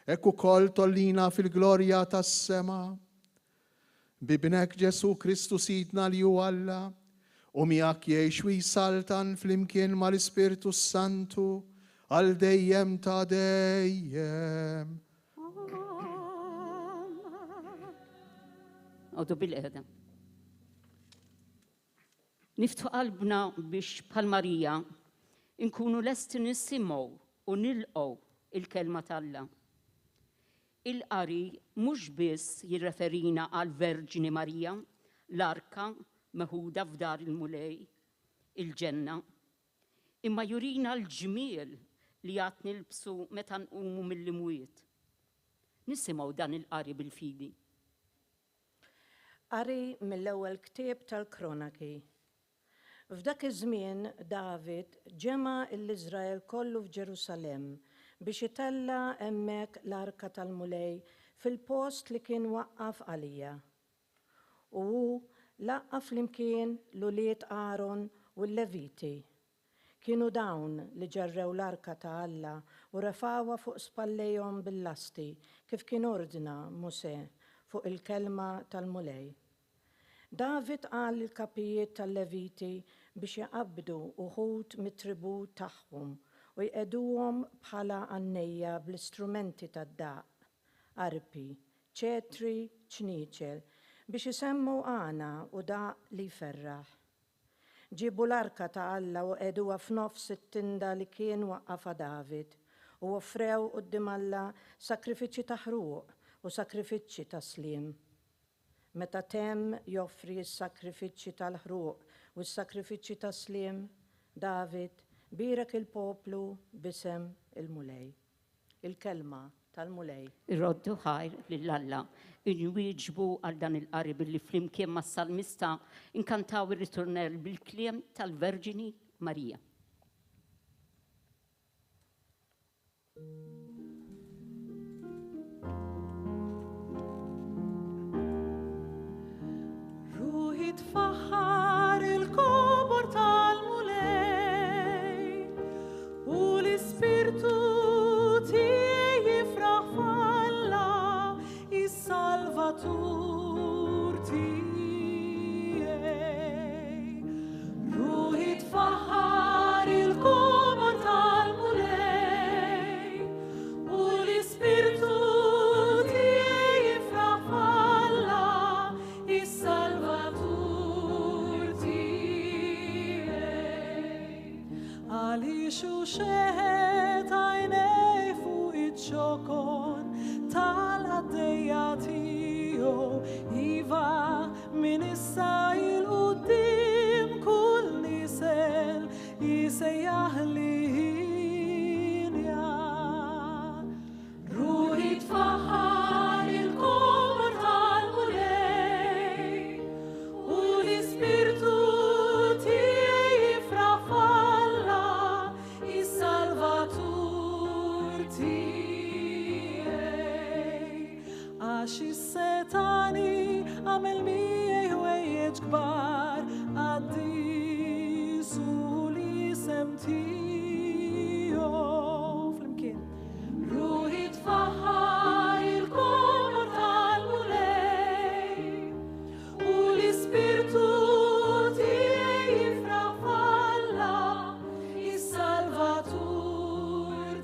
hekk ukoll tgħollina fil-glorja tas-sema. B'Ibnek Ġesù Kristu Sidna li hu Alla, u miegħek jgħix u jsaltan flimkien mal-Ispirtu s-Santu għal dejjem ta' dejjem. Għodu bil-qeda. Niftħu qalbna biex bħal Marija nkunu lesti nisimgħu u nilqgħu il-kelma t'Alla. Il-qari mhux biss jirreferina għall-Verġni Marija, l-arka meħuda f'dar il-Mulej, il-ġenna, imma jurina l-ġmiel li għad nilbsu meta nqumu mill-imwiet. Nisimgħu dan il-qari bil-fidi. Qari mill-Ewwel Ktieb tal-Kronaki. F'dak iż-żmien David ġema' 'l Iżrael kollu f'Ġerusalemm biex itella' hemmhekk l-arka tal-Mulej fil-post li kien waqqaf għaliha. U hu laqqa' flimkien l-ulied Aron u l-Leviti. Kienu dawn li ġarrew l-arka ta' Alla u refgħuha fuq spallejhom bil-lasti, kif kien ordna Mosè fuq il-kelma tal-Mulej. David qal lill-kapijiet tal-Leviti biex iqabbdu uħud mit-tribù tagħhom u jqegħduhom bħala għannejja bl-istrumenti tad-daqq, arpi, ċetri, ċnieċel, biex isemmgħu għana u daqq li jferraħ. Ġiebu l-arka ta' Alla u qegħduha f'nofs it-tinda li kien waqqafha David, u offrew quddiem Alla sagrifiċċji ta' ħruq u sagrifiċċji ta' sliem. Meta temm joffri s-sagrifiċċji tal-ħruq u s-sagrifiċċji tas-sliem, David bierek il-poplu b'isem il-Mulej. Il-kelma tal-Mulej. Irroddu ħajr lil Alla. Inwieġbu għal dan il-qari billi flimkien mas-salmista nkantaw ir-riturnell bil-kliem tal-Verġini Marija. Ruħi tfaħħar il-kobor tal-Mulej u l-ispirtu tiegħi jifraħ f'Alla is-Salvatur tiegħi. Ruħi tfaħħar il-kobor tal-Mulej u l-ispirtu tiegħi jifraħ f'Alla is-Salvatur tiegħi. Għaliex hu xeħet għajnejh fuq iċ-ċokon tal-qaddejja tiegħu, iva minn issa 'l quddiem kull nisel isejjaħli hienja. Ruħi tfaħħar il-kobor tal-Mulej u l-ispirtu tiegħi jifraħ f'Alla is-Salvatur tiegħi. Għax is-setgħani għamel miegħi ħwejjeġ kbar, qaddis hu l-isem tiegħu. Flimkien. Ruħi tfaħħar il-kobor tal-Mulej u l-ispirtu tiegħi jifraħ f'Alla is-Salvatur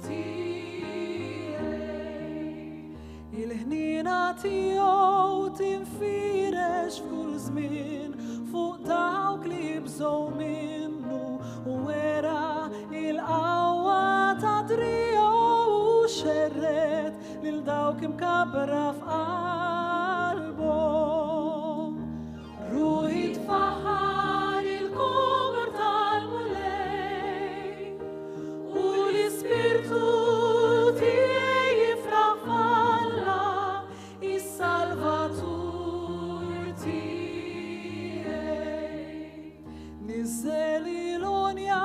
tiegħi. Il-ħniena tiegħu tinfirex f'kull żmien fuq dawk li jibżgħu minnu u wera il-qawwa ta' driegħu u xerred lil dawk imkabbra f'qalbhom. Ruħi tfaħħar il-kobor tal-Mulej u l-ispirtu tiegħi jifraħ f'Alla is-Salvatur tiegħi. Niżżel il-għonja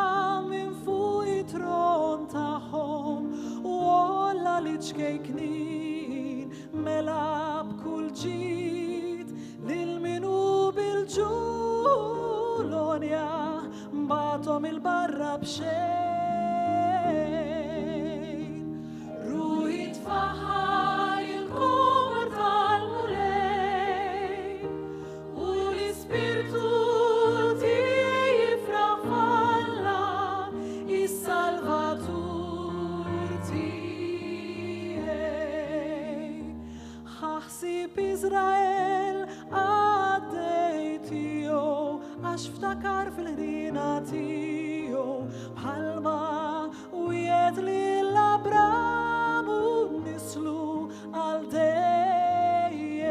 minn fuq it-tron tagħhom u għolla liċ-ċkejknin mela b'kull ġid lil min hu bil-ġuħ l-għonja bagħathom 'il barra b'xejn. Ruħi tfaħħar il-kobor tal-Mulej u l-ispirtu tiegħi jifraħ f'Alla is-Salvatur tiegħi. Ħa ħsieb Iżrael qaddej tiegħu għax ftakar fil-ħniena tiegħu bħalma wiegħed lil Abram u nislu għal dejjem.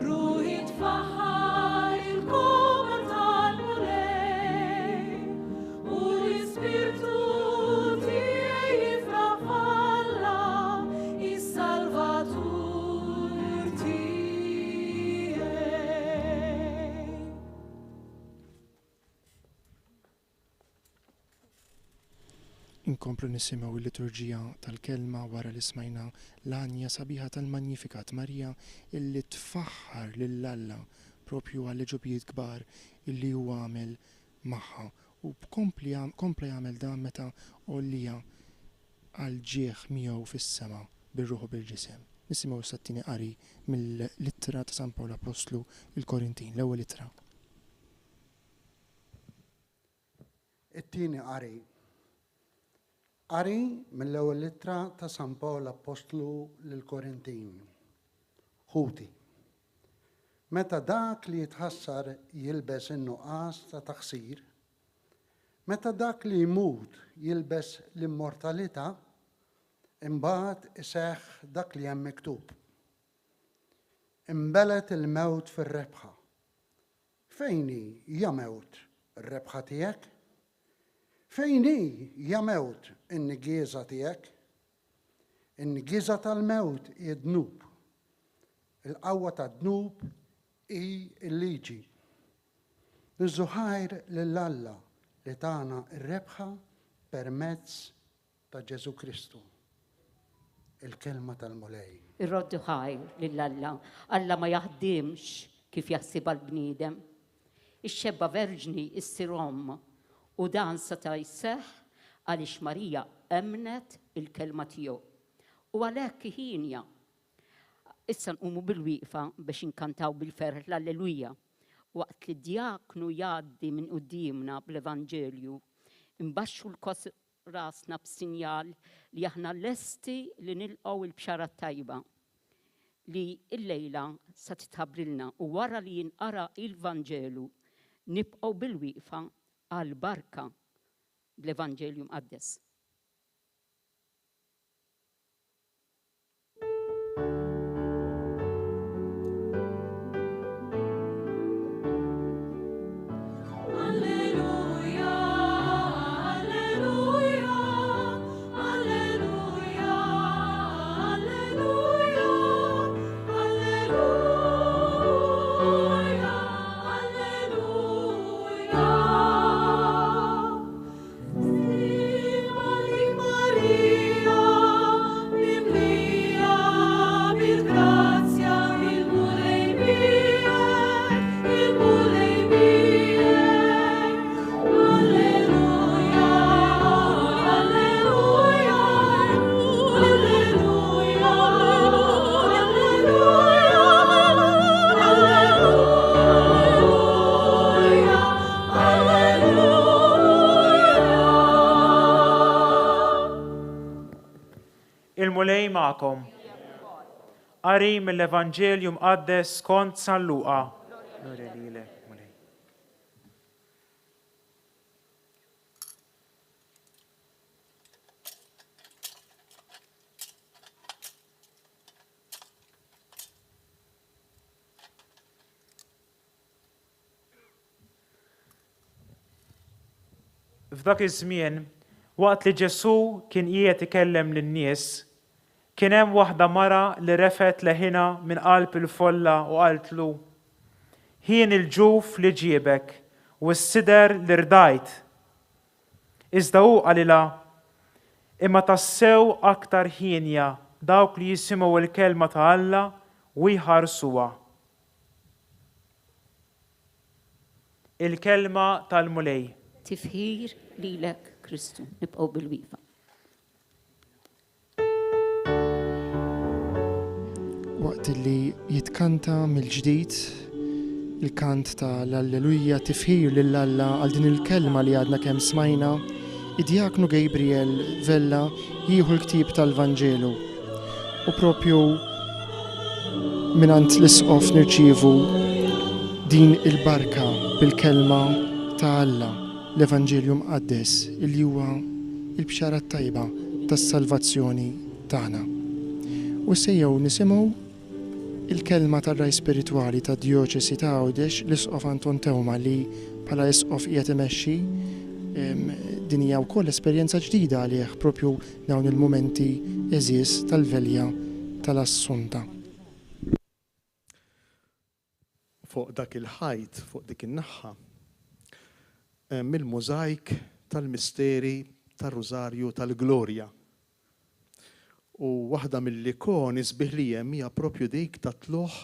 Ruħi tfaħħar il-kobor tal-Mulej u l-ispirtu Inkomplu nisimgħu l-liturġija tal-Kelma wara li smajna l-għanja sabiħa tal-Magnificat Marija illi tfaħħar lil Alla propju għall-għeġubijiet kbar illi hu għamel magħha u kompla jagħmel dan meta għollieha għall-ġieħ miegħu fis-sema bir-ruħ u bil-ġisem. Nisimgħu issa t-tieni qari mill-Ittra ta' San Pawl Appostlu lill-Korintin, l-ewwel ittra. It-tieni qari. Qari mill-ewwel ittra ta' San Pawl Appostlu lill-Korintin. Ħuti, meta dak li jitħassar jilbes in-nuqqas ta' taħsir, meta dak li jmut jilbes l-immortalità, imbagħad iseħħ dak li hemm miktub. Inbelgħet il-mewt fir-rebħa. Fejn hi, ja mewt, ir-rebħa tiegħek? Fejn hi, ja mewt, in-niggieża tiegħek? In-niggieża tal-mewt hi d-dnub. Il-qawwa tad-dnub hi l-liġi. Niżżu ħajr lil Alla li tana r-rebħa permezz Ta' Ġesù Kristu. Il-Kelma tal-Mulej. Irroddu ħajr lil Alla. Alla ma jaħdimx kif jaħsibha l-bniedem. Ix-xebba verġni ssir omm u dan seta' jseħħ għaliex Marija emmnet il-kelma tiegħu. U għalhekk hienja. Issa nqumu bil-wieqfa biex inkantaw bil-ferħ l-Alleluja. Waqt li d-djaknu jgħaddi minn quddiemna bl-Evanġelju, inbaxxu rasna b'sinjal li aħna lesti li nilqgħu l-Bxara t-Tajba li llejla sa titħabbrilna u wara li jinqara il-Vanġelu nibqgħu bil-wieqfa għall-barka bl-Evanġelju Mqaddes. Il-Mulej magħkom. Qari mill-Evanġelju Mqaddes skont San Luqa. Glorja lilek, Mulej. F'dak iż-żmien, waqt li Ġesù kien qiegħed ikellem lin-nies, kien hemm waħda mara li refgħet leħinha minn qalb il-folla u qaltlu, Ħien il-ġuf li ġiebek u s-sider li rdajt! Iżda hu qalilha, Imma tassew aktar hienja dawk li jisimgħu l-kelma ta' Alla u jħarsuha. Il-Kelma tal-Mulej. Tifħir lilek Kristu. Nibqgħu bil-wieqfa. Waqt li jitkanta mill-ġdid il-kant ta' l-Alleluja tifħir lil Alla għal din il-kelma li għadna kemm smajna, id-djaknu Gabriel Vella jieħu l-ktieb tal-Vanġelu u propju mingħand l-Isqof nirċievu din il-barka bil-kelma ta' Alla, l-Evanġelju Mqaddes illi huwa l-Bxara t-Tajba tas-salvazzjoni tagħna. U issa ejjew nisimgħu il-kelma tar-Ragħaj Spiritwali tad-Djoċesi ta' Għawdex, l-Isqof Anton Teuma li bħala Isqof qiegħed imexxi din hija wkoll esperjenza ġdida għalih propju dawn il-mumenti għeżież tal-Velja tal-Assunta. Fuq dak il-ħajt, fuq dik in-naħha, hemm il-mużajk tal-misteri tar-Rużarju tal-Glorja. U waħda mill-ikoni sbieħ li hemm hija propju dik tat-tlugħ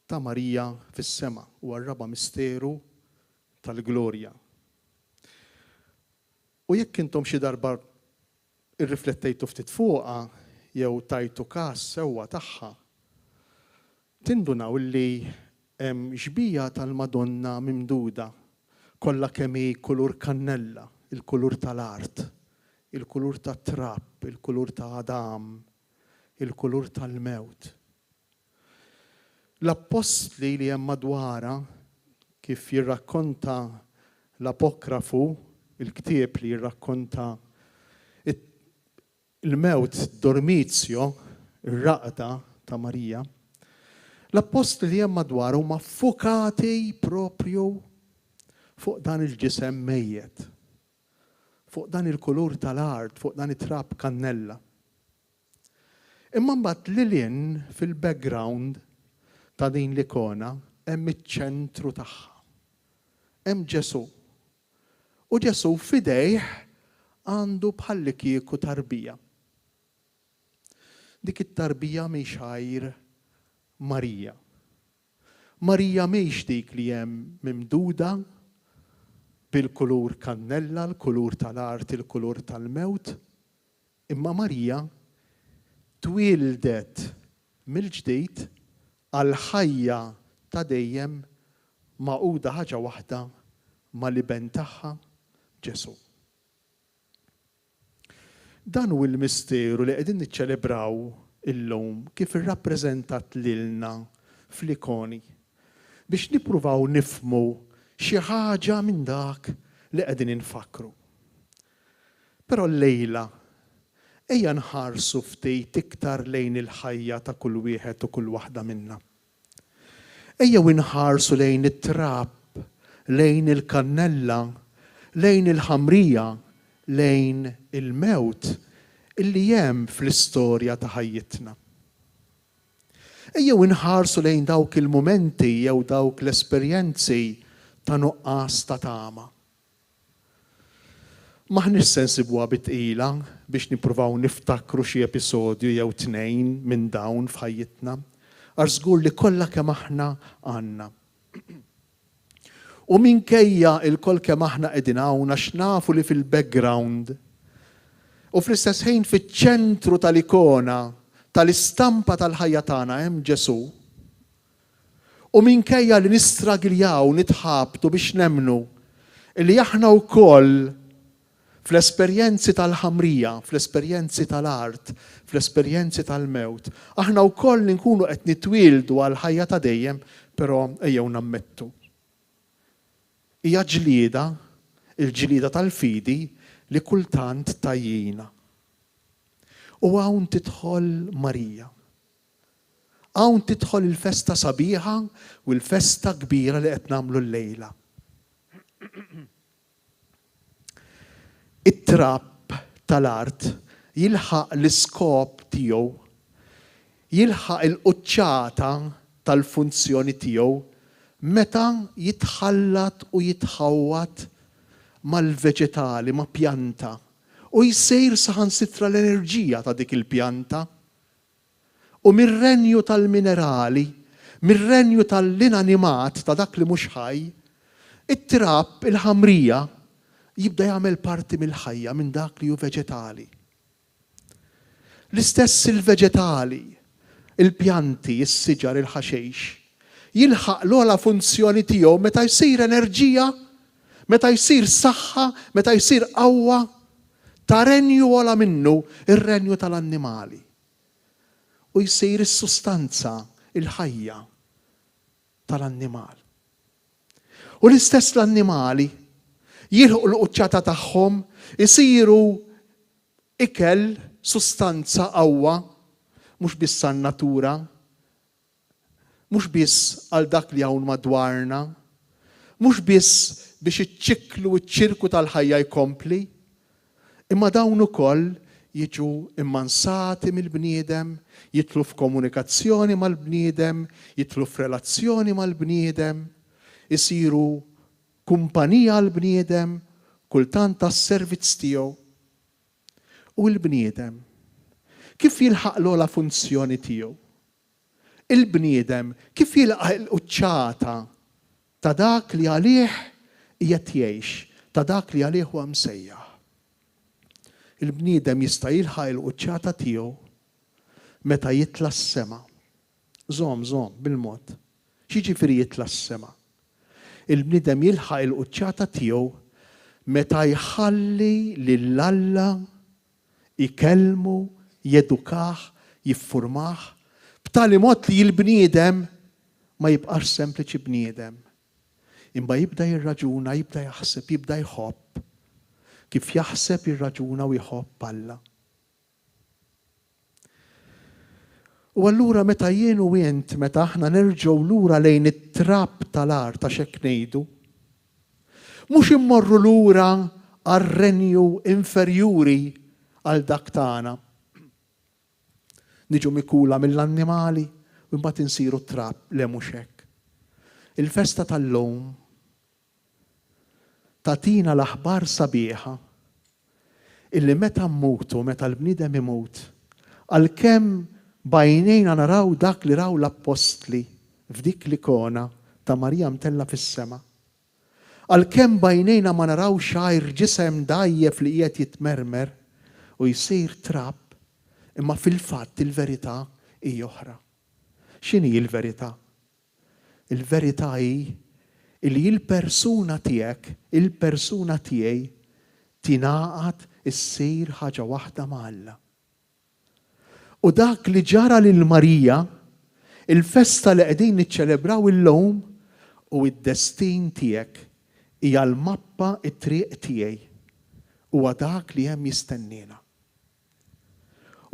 ta' Marija fis-sema, huwa r-raba' misteru tal-Glorja. U jekk intom xi darba rriflettejtu ftit fuqha jew tajtu kas sewwa tagħha, tindunaw li hemm xbieha tal-Madonna mimduda, kollha kemm hi kulur kannella, il-kulur tal-art, il-kulur tat-trab, il-kulur ta' Adam, il-kulur tal-mewt. L-appostli li hemm madwarha, kif jirrakkonta l-Apokrafu, il-ktieb li jirrakkonta l-mewt, dormitio, ir-raqda ta' Marija, l-appostli li hemm madwarha huma ffukati proprju fuq dan il-ġisem mejjet, fuq dan il-kulur tal-art, fuq dan it-trab kannella. Imma mbagħad lil hinn fil-background ta' din l-ikona hemm iċ-ċentru tagħha. Hemm Ġesù. U Ġesù f'idejh għandu bħallikieku tarbija. Dik it-tarbija mhix għajr Marija. Marija mhix dik li hemm mimduda bil-kulur kannella, l-kulur tal-art, il-kulur tal-mewt, Imma Marija twieldet mill-ġdid għall-ħajja ta' dejjem magħquda ħaġa waħda mal-Iben tagħha, Ġesù. Dan hu l-misteru li qegħdin niċċelebraw illum kif irrappreżentat lilna fl-ikoni biex nippruvaw nifhmu xi ħaġa minn dak li qegħdin infakkru. Però llejla, ejja nħarsu ftit iktar lejn il-ħajja ta' kull wieħed u kull waħda minna. Ejjew inħarsu lejn it-trab, lejn il-kannella, lejn il-ħamrija, lejn il-mewt illi hemm fl-istorja ta' ħajjitna. Ejjew inħarsu lejn dawk il-mumenti jew dawk l-esperjenzi ta' nuqqas ta' tama. M'aħniex se nsibuha bi tqila biex nippruvaw niftakru xi episodju jew tnejn minn dawn f'ħajjitna, għax żgur li kollha kemm aħna għandna. U minkejja lkoll kemm aħna qegħdin hawn għax nafu li fil-background u fl-istess ħin fiċ-ċentru tal-ikona tal-istampa tal-ħajja tagħna hemm Ġesù, U minkejja li nistragiljaw, nitħabtu biex nemmnu li aħna wkoll fl-esperjenzi tal-ħamrija, fl-esperjenzi tal-art, fl-esperjenzi tal-mewt, aħna wkoll inkunu qed nitwieldu għall-ħajja ta' dejjem, però ejjew nammettu. Hija ġlieda, il-ġlieda tal-fidi li kultant tgħajjina. U hawn tidħol Marija. Hawn tidħol il-festa sabiħa u l-festa kbira li qed nagħmlu llejla. It-trab tal-art jilħaq l-iskop tiegħu, jilħaq il-quċċata tal-funzjoni tiegħu meta jitħallat u jitħawwad mal-veġetali, ma' pjanta, u jsir saħansitra l-enerġija ta' dik il-pjanta. U mir-renju tal-minerali, mir-renju tal-inanimat, ta' dak li mhux ħaj, it-trab, il-ħamrija, jibda jagħmel parti mill-ħajja, minn dak li hu veġetali. L-istess il-veġetali, il-pjanti, is-siġar, il-ħaxix, jilħaq l-ogħla funzjoni tiegħu meta jsir enerġija, meta jsir saħħa, meta jsir qawwa ta' renju ogħla minnu, ir-renju tal-annimali. U jsir is-sustanza, il-ħajja tal-annimal. U l-istess l-annimali jilħqu l-quċċata tagħhom, isiru ikel, sustanza, qawwa, mhux biss għan-natura, mhux biss għal dak li hawn madwarna, mhux biss biex iċ-ċiklu u ċ-ċirku tal-ħajja jkompli, imma dawn ukoll jiġu immansati mill-bniedem, jidħlu f'komunikazzjoni mal-bniedem, jidħlu f'relazzjoni mal-bniedem, isiru kumpanija għall-bniedem, kultant għas-servizz tiegħu. U l-bniedem, kif jilħaq l-ogħla funzjoni tiegħu? Il-bniedem kif jilqa' il-quċċata ta' dak li għalih qiegħed jgħix, ta' dak li għalih huwa msejjaħ? Il-bniedem jista' jilħaq il-quċċata tiegħu meta jitla' s-sema. Żomm, żomm, bil-mod. X'jiġifieri jitla' s-sema? Il-bniedem jilħaq il-quċċata tiegħu meta jħalli lil Alla jkellmu, jedukah, jiffurmah, b'tali mod li l-bniedem ma jibqax sempliċi bniedem, imma jibda jirraġuna, jibda jaħseb, jibda jħobb kif jaħseb, jirraġuna u jħobb Alla. U allura meta jien u int, meta aħna nerġgħu lura lejn it-trab tal-art għax hekk ngħidu, mhux immorru lura għar-renju inferjuri għal dak tagħna. Niġu mikula mill-annimali u mbagħad insiru trab, le mhux hekk. Il-festa tal-lum tagħtina l-aħbar sabiħa illi meta mmutu, meta l-bniedem imut, għalkemm b'għajnejna naraw dak li raw l-appostli f'dik l-ikona ta' Marija mtellgħa fis-sema, għalkemm b'għajnejna ma narawx għajr ġisem dgħajjef li qiegħed jitmermer u jsir trab, imma fil-fatt il-verità hi oħra. X'inhi l-verità? Il-verità hi li l-persuna tiegħek, il-persuna tiegħi, tingħaqad issir ħaġa waħda ma' Alla. U dak li ġara lil Marija, il-festa li qegħdin niċċelebraw illum, hu d-destin tiegħek, hija l-mappa t-triq tiegħi. Huwa dak li hemm jistenniena.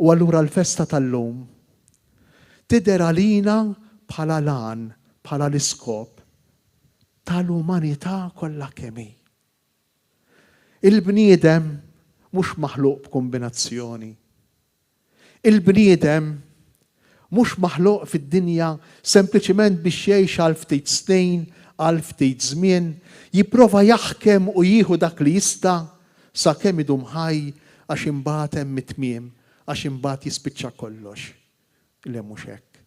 U allura l-festa tal-lum tidher għalina bħala l-għan, bħala l-iskop tal-umanità kollha kemm hi. Il-bniedem mhux maħluq b'kumbinazzjoni. Il-bniedem mhux maħluq fid-dinja sempliċement biex jgħix għal ftit snin, għal ftit żmien, jipprova jaħkem u jieħu dak li jista' sakemm idum ħaj għax imbagħad hemm it-tmiem, għax imbagħad jispiċċa kollox. Le mhux hekk.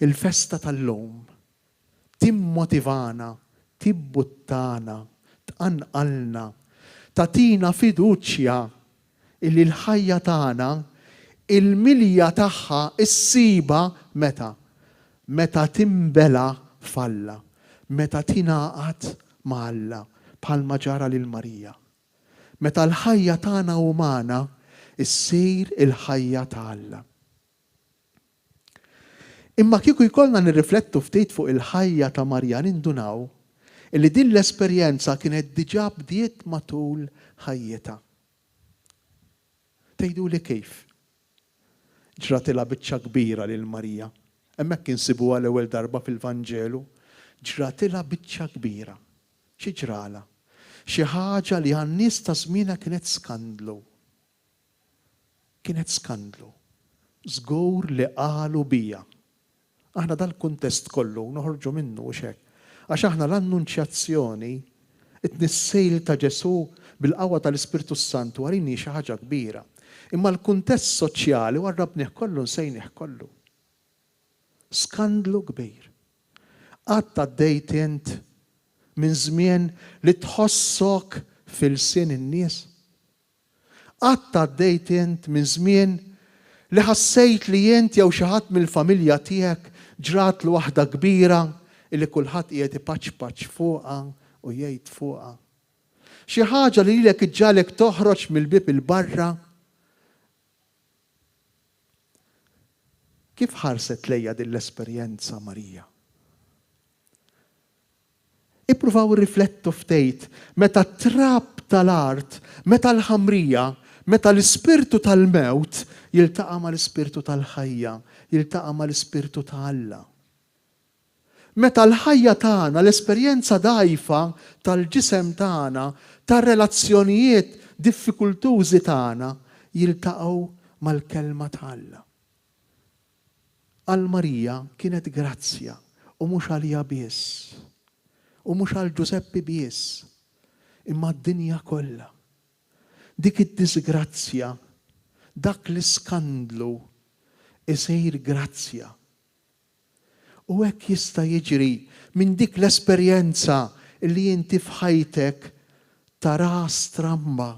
Il-festa tal-lum timmotivana, tibbuttana, tqanqalna, tagħtina fiduċja illi l-ħajja tagħna, il-milja tagħha ssibha meta? Meta tinbela' f'Alla, meta tingħaqad ma' Alla, bħalma ġara lil Marija. Meta l-ħajja tagħna umana ssir il-ħajja ta' Alla. Imma kieku jkollna nirriflettu ftit fuq il-ħajja ta' Marija nindunaw illi din l-esperjenza kienet diġà bdiet matul ħajjitha. Tgħiduli kif? Ġratilha biċċa kbira lil Marija. Hemmhekk insibuha l-ewwel darba fil-Vanġelu. Ġratilha biċċa kbira. Xi ġralha? Xi ħaġa li għan-nies ta' żmienha kienet skandlu. Kienet skandlu. Żgur li qalu bija. Aħna dal-kuntest kollu noħorġu minnu, hux hekk? Għax aħna l-Annunċjazzjoni, it-tnissil ta' Ġesù bil-qawwa tal-Ispirtu s-Santu għalina hi xi ħaġa kbira. Imma l-kuntest soċjali warrabnih kollu nsejnih kollu. Skandlu kbir. Qatt għaddejt int minn żmien li tħossok f'ilsien in-nies? Qatt għaddejt int minn żmien li ħassejt li int jew xi ħadd mill-familja tiegħek ġratlu waħda kbira illi kulħadd qiegħed ipaċpaċ fuqha u jgħid fuqha? Xi ħaġa li lilek iġġagħlek toħroġ mill-bieb 'il barra? Kif ħarset lejha din l-esperjenza Marija? Ippruvaw irriflettu ftit, meta t-trab tal-art, meta l-ħamrija, meta l-ispirtu tal-mewt jiltaqa' mal-ispirtu tal-ħajja, jiltaqa' mal-ispirtu ta' Alla. Meta l-ħajja tagħna, l-esperjenza dgħajfa tal-ġisem tagħna, tar-relazzjonijiet diffikultużi tagħna jiltaqgħu mal-Kelma ta' Alla. Għal Marija kienet grazzja u mhux għaliha biss, u mhux għal Ġużeppi biss, imma għad-dinja kollha. Dik id-diżgrazzja. Dak l-iskandlu isir grazzja. U hekk jista' jiġri minn dik l-esperjenza li inti f'ħajtek taraha stramba.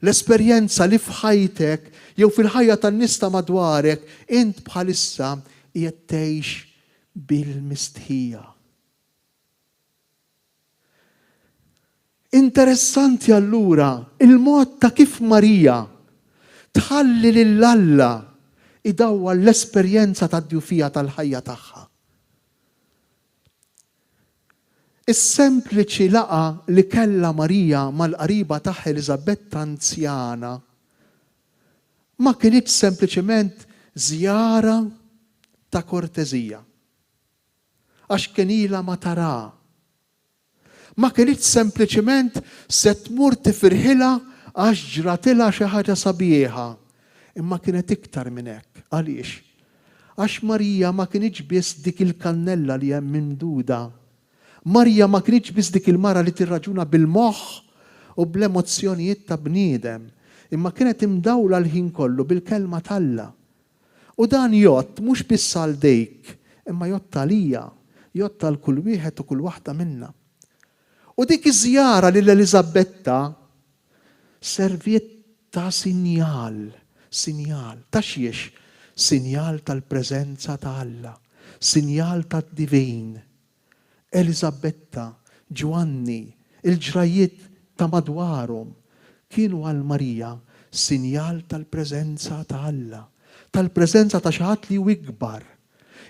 L-esperjenza li f'ħajtek jew fil-ħajja tan-nies ta' madwarek int bħalissa qiegħed tgħix bil-mistħija. Interessanti allura il-mod ta' kif Marija tħalli lil Alla idawwal l-esperjenza tad-djufija tal-ħajja tagħha. Is-sempliċi laqgħa li kellha Marija mal-qariba tagħha Eliżabetta anzjana ma kinitx sempliċement żjara ta' korteżija, għax kien ilha ma taraha. Ma kinitx sempliċement se tmur tifirħilha għax ġratilha xi ħaġa sabiħa, imma kienet iktar minn hekk. Għaliex? Għax Marija ma kinitx biss dik il-kannella li hemm mimduda. Marija ma kinitx biss dik il-mara li tirraġuna bil-moħħ u bl-emozzjonijiet ta' bniedem, imma kienet imdawla l-ħin kollu bil-Kelma t'Alla. U dan jgħodd mhux biss għal dik, imma jgħodd għalija, jgħodd għal kull wieħed u kull waħda minna. U dik iż-żjara lil Eliżabetta serviet ta' sinjal, sinjal, ta' xiex? Sinjal tal-preżenza ta' Alla, sinjal tad-divin. Eliżabetta, Ġwanni, il-ġrajjiet ta' madwarhom, kienu għal Marija sinjal tal-preżenza ta' Alla, tal-preżenza ta' xi ħadd li hu ikbar.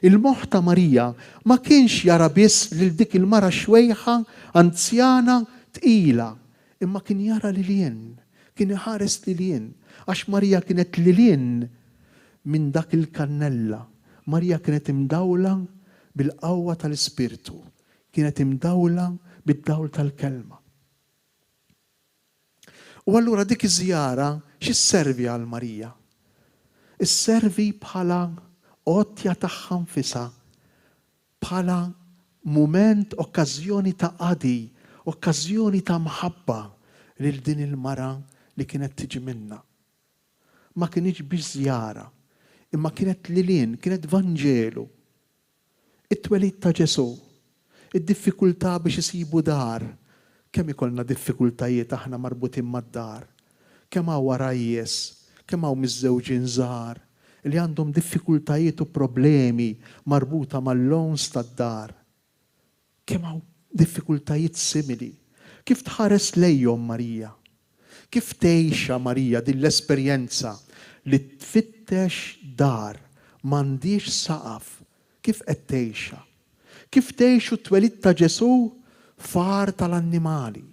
Il-moħħ ta' Marija ma kienx jara biss lil dik il-mara xwejħa, anzjana, tqila, imma kien jara lil hinn, kien iħares lil hinn, għax Marija kienet lil hinn minn dak il-kannella. Marija kienet imdawla bil-qawwa tal-Ispirtu, kienet imdawla bid-dawl tal-Kelma. U allura dik iż-żjara xi sservi għal Marija? Isservi bħala għotja tagħha nfisha, bħala mument, okkażjoni ta' qadi, okkażjoni ta' mħabba lil din il-mara li kienet tiġi minnha. Ma kinitx biss żjara, imma kienet lil hinn, kienet Vanġelu. It-twelid ta' Ġesù, id-diffikultà biex isibu dar, kemm ikollna diffikultajiet aħna marbutin mad-dar, kemm hawn għarajjes, kemm hawn miżżewġin żgħar li għandhom diffikultajiet u problemi marbuta mal-loans tad-dar. Kemm hawn diffikultajiet simili. Kif tħares lejhom Marija? Kif tgħixha Marija din l-esperjenza li tfittex dar m'għandhiex saqaf? Kif qed tgħixha? Kif tgħixu t-twelid ta' Ġesù f'għar tal-annimali?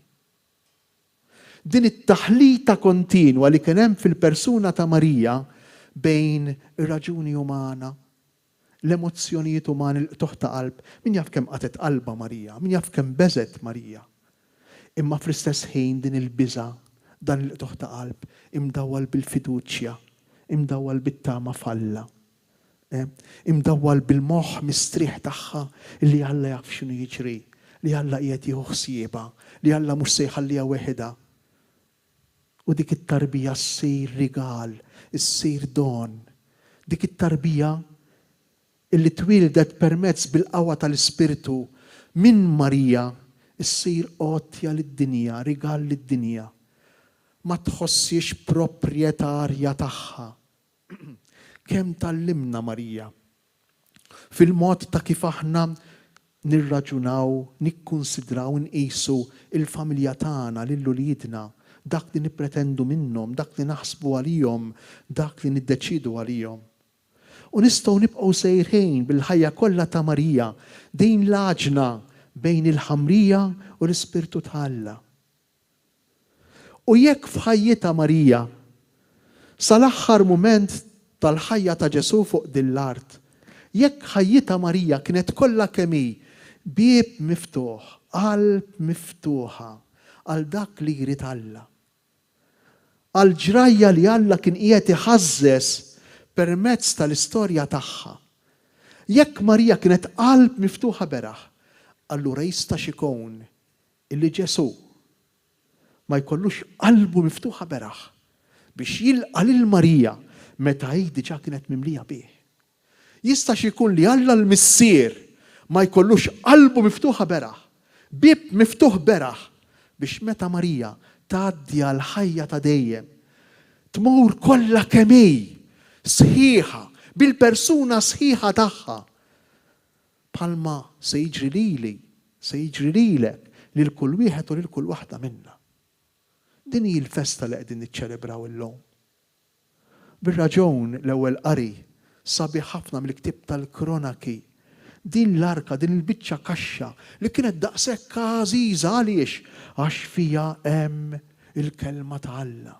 Din it-taħlita kontinwa li kien hemm fil-persuna ta' Marija bejn ir-raġuni umana, L-emozzjonijiet umani, l-qtugħ ta' qalb, min jaf kemm qatgħet qalbha Marija, min jaf kemm beżgħet Marija. Imma fl-istess ħin din il-biża', dan il-qtugħ ta' qalb, imdawwal bil-fiduċja, imdawwal bit-tama f'Alla. Imdawwal bil-moħħ mistrieħ tagħha li Alla jaf x'inhu jiġri, li Alla qiegħed jieħu ħsiebha, li Alla mhux se jħalliha weħidha. U dik it-tarbija ssir rigal, issir don. Dik it-tarbija illi twieldet permezz bil-qawwa tal-Ispirtu minn Marija ssir għotja lid-dinja, rigal lid-dinja. Ma tħosshiex proprjetarja tagħha. Kemm tgħallimna Marija fil-mod ta' kif aħna nirraġunaw, nikkunsidraw, inqisu l-familja tagħna, lil uliedna, dak li nippretendu minnhom, dak li naħsbu għalihom, dak li niddeċiedu għalihom. U nistgħu nibqgħu sejrin bil-ħajja kollha ta' Marija, din l-għaġna bejn il-ħamrija u l-Ispirtu ta' Alla. U jekk f'ħajjitha Marija, sal-aħħar mument tal-ħajja ta' Ġesù fuq din l-art, jekk ħajjitha Marija kienet kollha kemm hi bieb miftuħ, qalb miftuħa għal dak li jrid Alla, għall-ġrajja li Alla kien qiegħed iħażżeż permezz tal-istorja tagħha, jekk Marija kienet qalb miftuħa beraħ, allura jistax ikun Illi Ġesù ma jkollux qalbu miftuħa beraħ. biex jilqa' lil Marija meta hi diġà kienet mimlija bih? Jistax ikun li Alla l-Missier ma jkollux qalbu miftuħa beraħ, bieb miftuħ beraħ, biex meta Marija tgħaddi għall-ħajja ta' dejjem, tmur kollha kemm hi, sħiħa, bil-persuna sħiħa tagħha, bħalma se jiġri lili, se jiġri lilek, lil kull wieħed u lil kull waħda minna. Din hi l-festa li qegħdin niċċelebraw illum. Bir-raġun l-ewwel qari sabiħ ħafna mill-ktieb tal-Kronaki. Din l-arka, din il-biċċa kaxxa li kienet daqshekk għażiża għaliex? Għax fiha hemm il-kelma ta' Alla.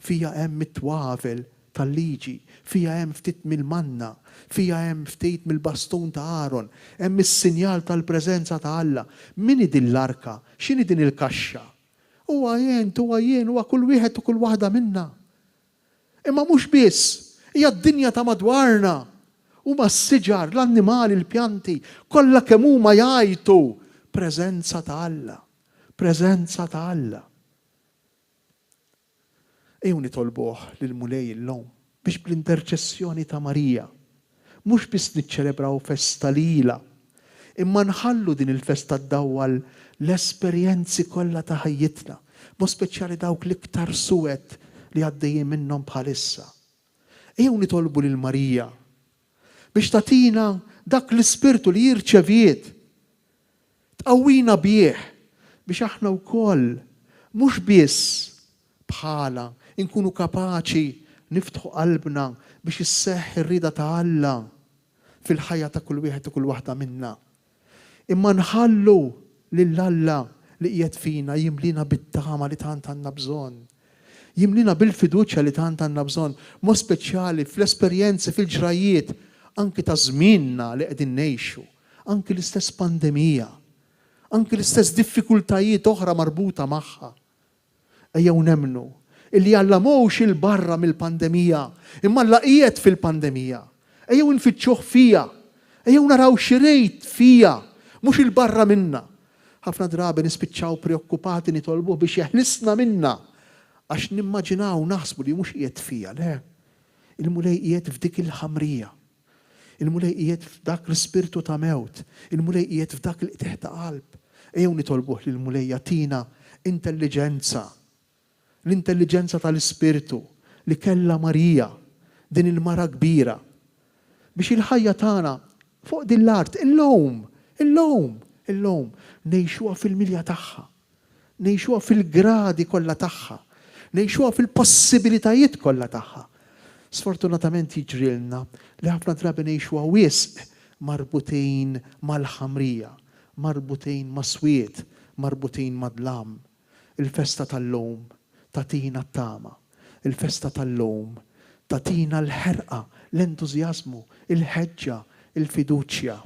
Fiha hemm it-twavel tal-liġi, fiha hemm ftit mill-manna, fiha hemm ftit mill-bastun ta' Aron, hemm is-sinjal tal-preżenza ta' Alla. Min hi din l-arka? X'inhi din il-kaxxa? Huwa int, huwa jien, huwa kull wieħed u kull waħda minna. Imma mhux biss, hija d-dinja ta' madwarna. Huma s-siġar, l-annimali, l-pjanti, kollha kemm huma jgħajtu, Preżenza ta' Alla, preżenza ta' Alla. Ejjew nitolbuh lill-Mulej illum biex bl-interċessjoni ta' Marija, mhux biss niċċelebraw festa lilha, imma nħallu din il-festa ddawwal l-esperjenzi kollha ta' ħajjitna, b'mod speċjali dawk l-iktar suwed li għaddejjin minnhom bħalissa. Ejjew nitolbu lil Marija biex tagħtina dak l-ispirtu li hi rċeviet, tqawwina bih biex aħna wkoll mhux biss bħalha nkunu kapaċi niftħu qalbna biex isseħħ ir-rieda ta' Alla fil-ħajja ta' kull wieħed u kull waħda minna. Imma nħallu lil Alla li qiegħed fina jimlina bit-tama li tant għandna bżonn. Jimlina bil-fiduċja li tant għandna bżonn, b'mod speċjali fl-esperjenzi, fil-ġrajjiet anki ta' żmienna li qegħdin ngħixu, anki l-istess pandemija, anki l-istess diffikultajiet oħra marbuta magħha. Ejjew nemmnu illi Alla mhux 'il barra mill-pandemija, imma Alla qiegħed fil-pandemija. Ejjew infittxuh fiha. Ejjew naraw x'irid fiha, mhux 'il barra minna. Ħafna drabi nispiċċaw preokkupati nitolbuh biex jeħlisna minna għax nimmaġinaw, naħsbu li mhux qiegħed fiha. Le, il-Mulej qiegħed f'dik il-ħamrija. Il-Mulej qiegħed f'dak l-ispirtu ta' mewt. Il-Mulej qiegħed f'dak il-qtigħ ta' qalb. Ejjew nitolbuh lill-Mulej jagħtina intelliġenza, l-intelliġenza tal-ispirtu li kellha Marija, din il-mara kbira, biex il-ħajja tagħna fuq din l-art illum, illum, illum, ngħixuha fil-milja tagħha. Ngħixuha fil-gradi kollha tagħha. Ngħixuha fil-possibilitajiet kollha tagħha. Sfortunatament jiġrilna li ħafna drabi ngħixuha wisq marbutin mal-ħamrija, marbutin mas-swied, marbutin mad-dlam. Il-festa tal-lum tagħtina t-tama. Il-festa tal-lum tagħtina l-ħerqa, l-entużjażmu, il-ħeġġa, il-fiduċja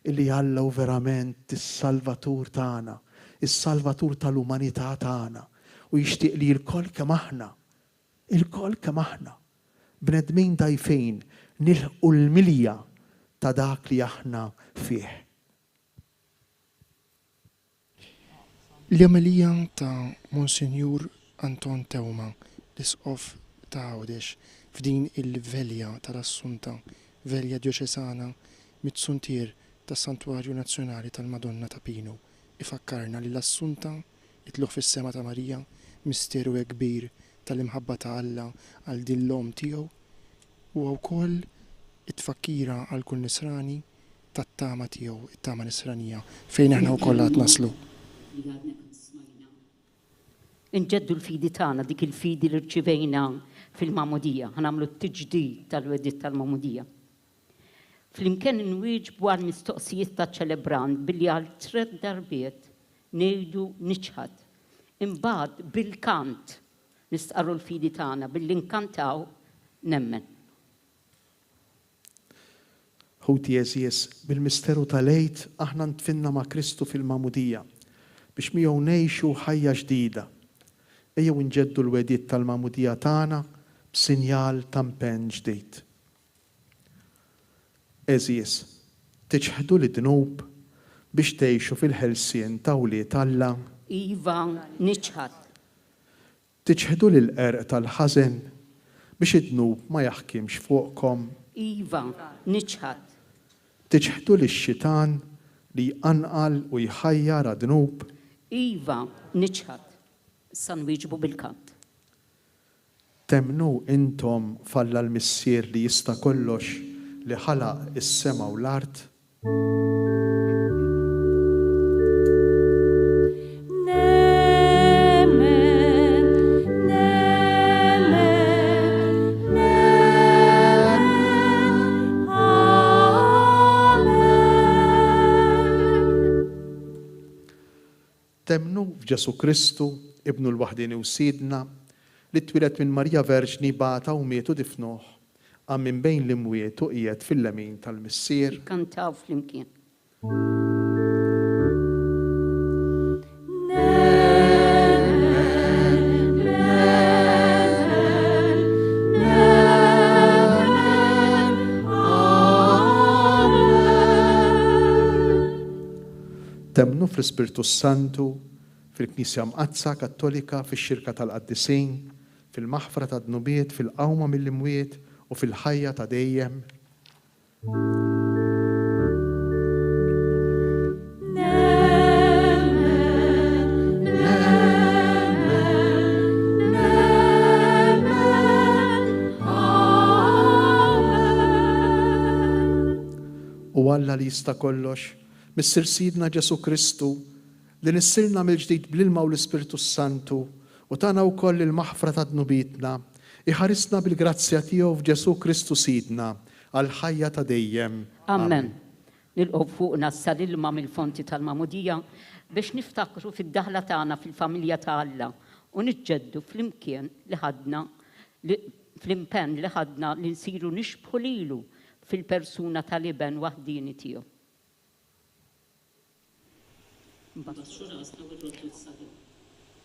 illi Alla hu verament is-Salvatur tagħna, is-Salvatur tal-umanità tagħna u jixtieq li lkoll kemm aħna, ilkoll kemm aħna, bnedmin dgħajfin, nilħqu l-milja ta' dak li aħna fih. L-omelija ta' Monsinjur Anton Teuma, l-Isqof ta' Għawdex, f'din il-Velja tal-Assunta, Velja Djoċesana mit-Suntier tas-Santwarju Nazzjonali tal-Madonna ta' Pinu, ifakkarna li l-Assunta, it-Tlugħ fis-Sema ta' Marija, misteru hekk kbir tal-imħabba ta' Alla għal din l-Omm tiegħu, huwa wkoll it-tfakkira għal kull Nisrani tat-tama tiegħu, it-tama Nisranija, fejn aħna wkoll għad naslu. Li għadna kemm smajna. Inġeddu l-fidi tagħna, dik il-fidi li rċivejna fil-Magħmudija. Ħa nagħmlu t-tiġdid tal-wegħdiet tal-Magħmudija. Flimkien inwieġbu għall-mistoqsijiet taċ-ċelebrant billi għal tret darbiet ngħidu niċħad. Imbagħad bil-kant nistqarru l-fidi tagħna billi nkantaw nemmen. Ħuti għeżież, bil-misteru tal-Għid aħna ndfinna ma' Kristu fil-Magħmudija, biex miegħu ngħixu ħajja ġdida. Ejjew inġeddu l-wegħdiet tal-Magħmudija tagħna b'sinjal ta' mpenn ġdid. Għeżież, tiċħdu lid-dnub biex tgħixu fil-ħelsien ta' wlied Alla? Iva, niċħad. Tiċħdu lill-qerq tal-ħażen biex id-dnub ma jaħkimx fuqkom? Iva, niċħad. Tiċħdu lix-xitan li jqanqal u jħajjar għad-dnub? Iva, niċħad. Issa nwieġbu bil-kant. Temmnu intom f'Alla l-Missier li jista' kollox li ħalaq is-sema u l-art? Nemmen, nemmen, nemmen, Amen. Temmnu f'Ġesù Kristu, Ibnu l-waħdieni u Sidna, li twieled minn Marija Verġni, bata u miet u difnuh, qam minn bejn l-imwiet u qiegħed fil-lemin tal-Missier. Ikkantaw flimkien. Temmnu fl-Ispirtu s-Santu, fil-Knisja Mqaddsa, Kattolika, fix-xirka tal-qaddisin, fil-maħfra tad-dnubiet, fil-qawma mill-imwiet u fil-ħajja ta' dejjem. U Alla li jista' kollox, Missier Sidna Ġesù Kristu, li nissilna mill-ġdid bl-ilma u l-Ispirtu s-Santu, u tana wkoll il-maħfra ta' dnubietna, iħarisna bil-grazzja tiegħu f'Ġesù Kristu Sidna, għall-ħajja ta' dejjem. Amen. Nilqgħu fuqna issa l-ilma mill-fonti tal-Magħmudija biex niftakru fid-daħla tagħna fil-familja ta' Alla u niġġeddu flimkien li ħadna fl-impenn li ħadna li nsiru nixbħu lilu fil-persuna tal-Iben waħdieni tiegħu.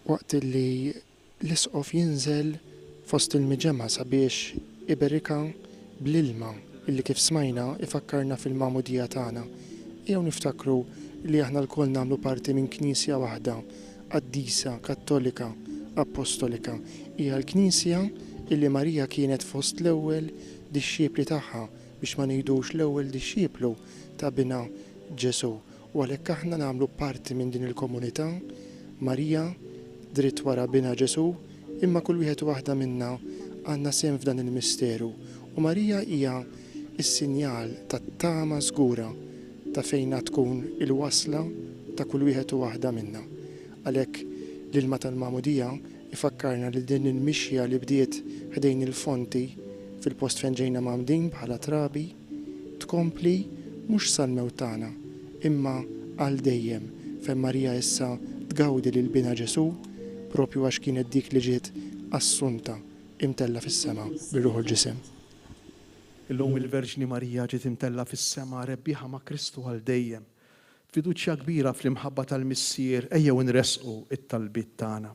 Waqt li l-Isqof jinżel fost il-miġemgħa sabiex iberikha bl-ilma illi kif smajna ifakkarna fil-magħmudija tagħna, ejjew niftakru li aħna lkoll nagħmlu parti minn Knisja waħda, qaddisa, kattolika, appostolika. Hija l-Knisja illi Marija kienet fost l-ewwel dixxipli tagħha, biex ma ngħidux l-ewwel dixxiplu ta' Binha Ġesù. U għalhekk aħna nagħmlu parti minn din il-komunità, Marija, dritt wara Binha Ġesù, imma kull wieħed u waħda minna għandna sehem f'dan il-misteru. U Marija hija s-sinjal tat-tama żgura ta' fejn għad tkun il-wasla ta' kull wieħed u waħda minna. Għalhekk l-ilma tal-magħmudija ifakkarna li din il-mixja li bdiet ħdejn il-fonti fil-post fejn ġejna mgħammdin bħala trabi, tkompli mhux sal-mewt tagħna, imma għal dejjem, fejn Marija issa tgawdi lil Binha Ġesù, proprju għax kienet dik li ġiet assunta, imtellgħa fis-sema bir-ruħ u l-ġisem. Illum il-Verġni Marija ġiet imtellgħa fis-sema rebbieħa ma' Kristu għal dejjem. B'fiduċja kbira fl-imħabba tal-Missier ejjew inressqu t-talbiet tagħna.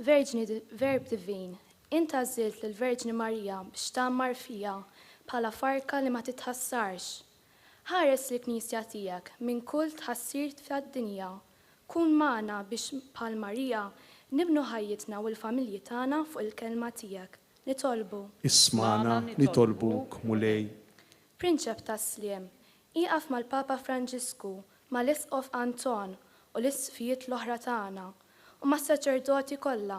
Verġni, Verb Divin, int għażilt lill-Verġni Marija biex tgħammar fija bħala farka li ma titħassarx. Ħares lill-Knisja tiegħek minn kull tħassir tad-dinja. Kun magħna biex bħal Marija nibnu ħajjitna u l-familji tagħna fuq il-Kelma tiegħek. Nitolbu. Ismagħna, nitolbuk, Mulej. Prinċep tas-sliem, ieqaf mal-Papa Franġisku, mal-Isqof Anton u l-isqfijiet l-oħra tagħna, u mas-saċerdoti kollha.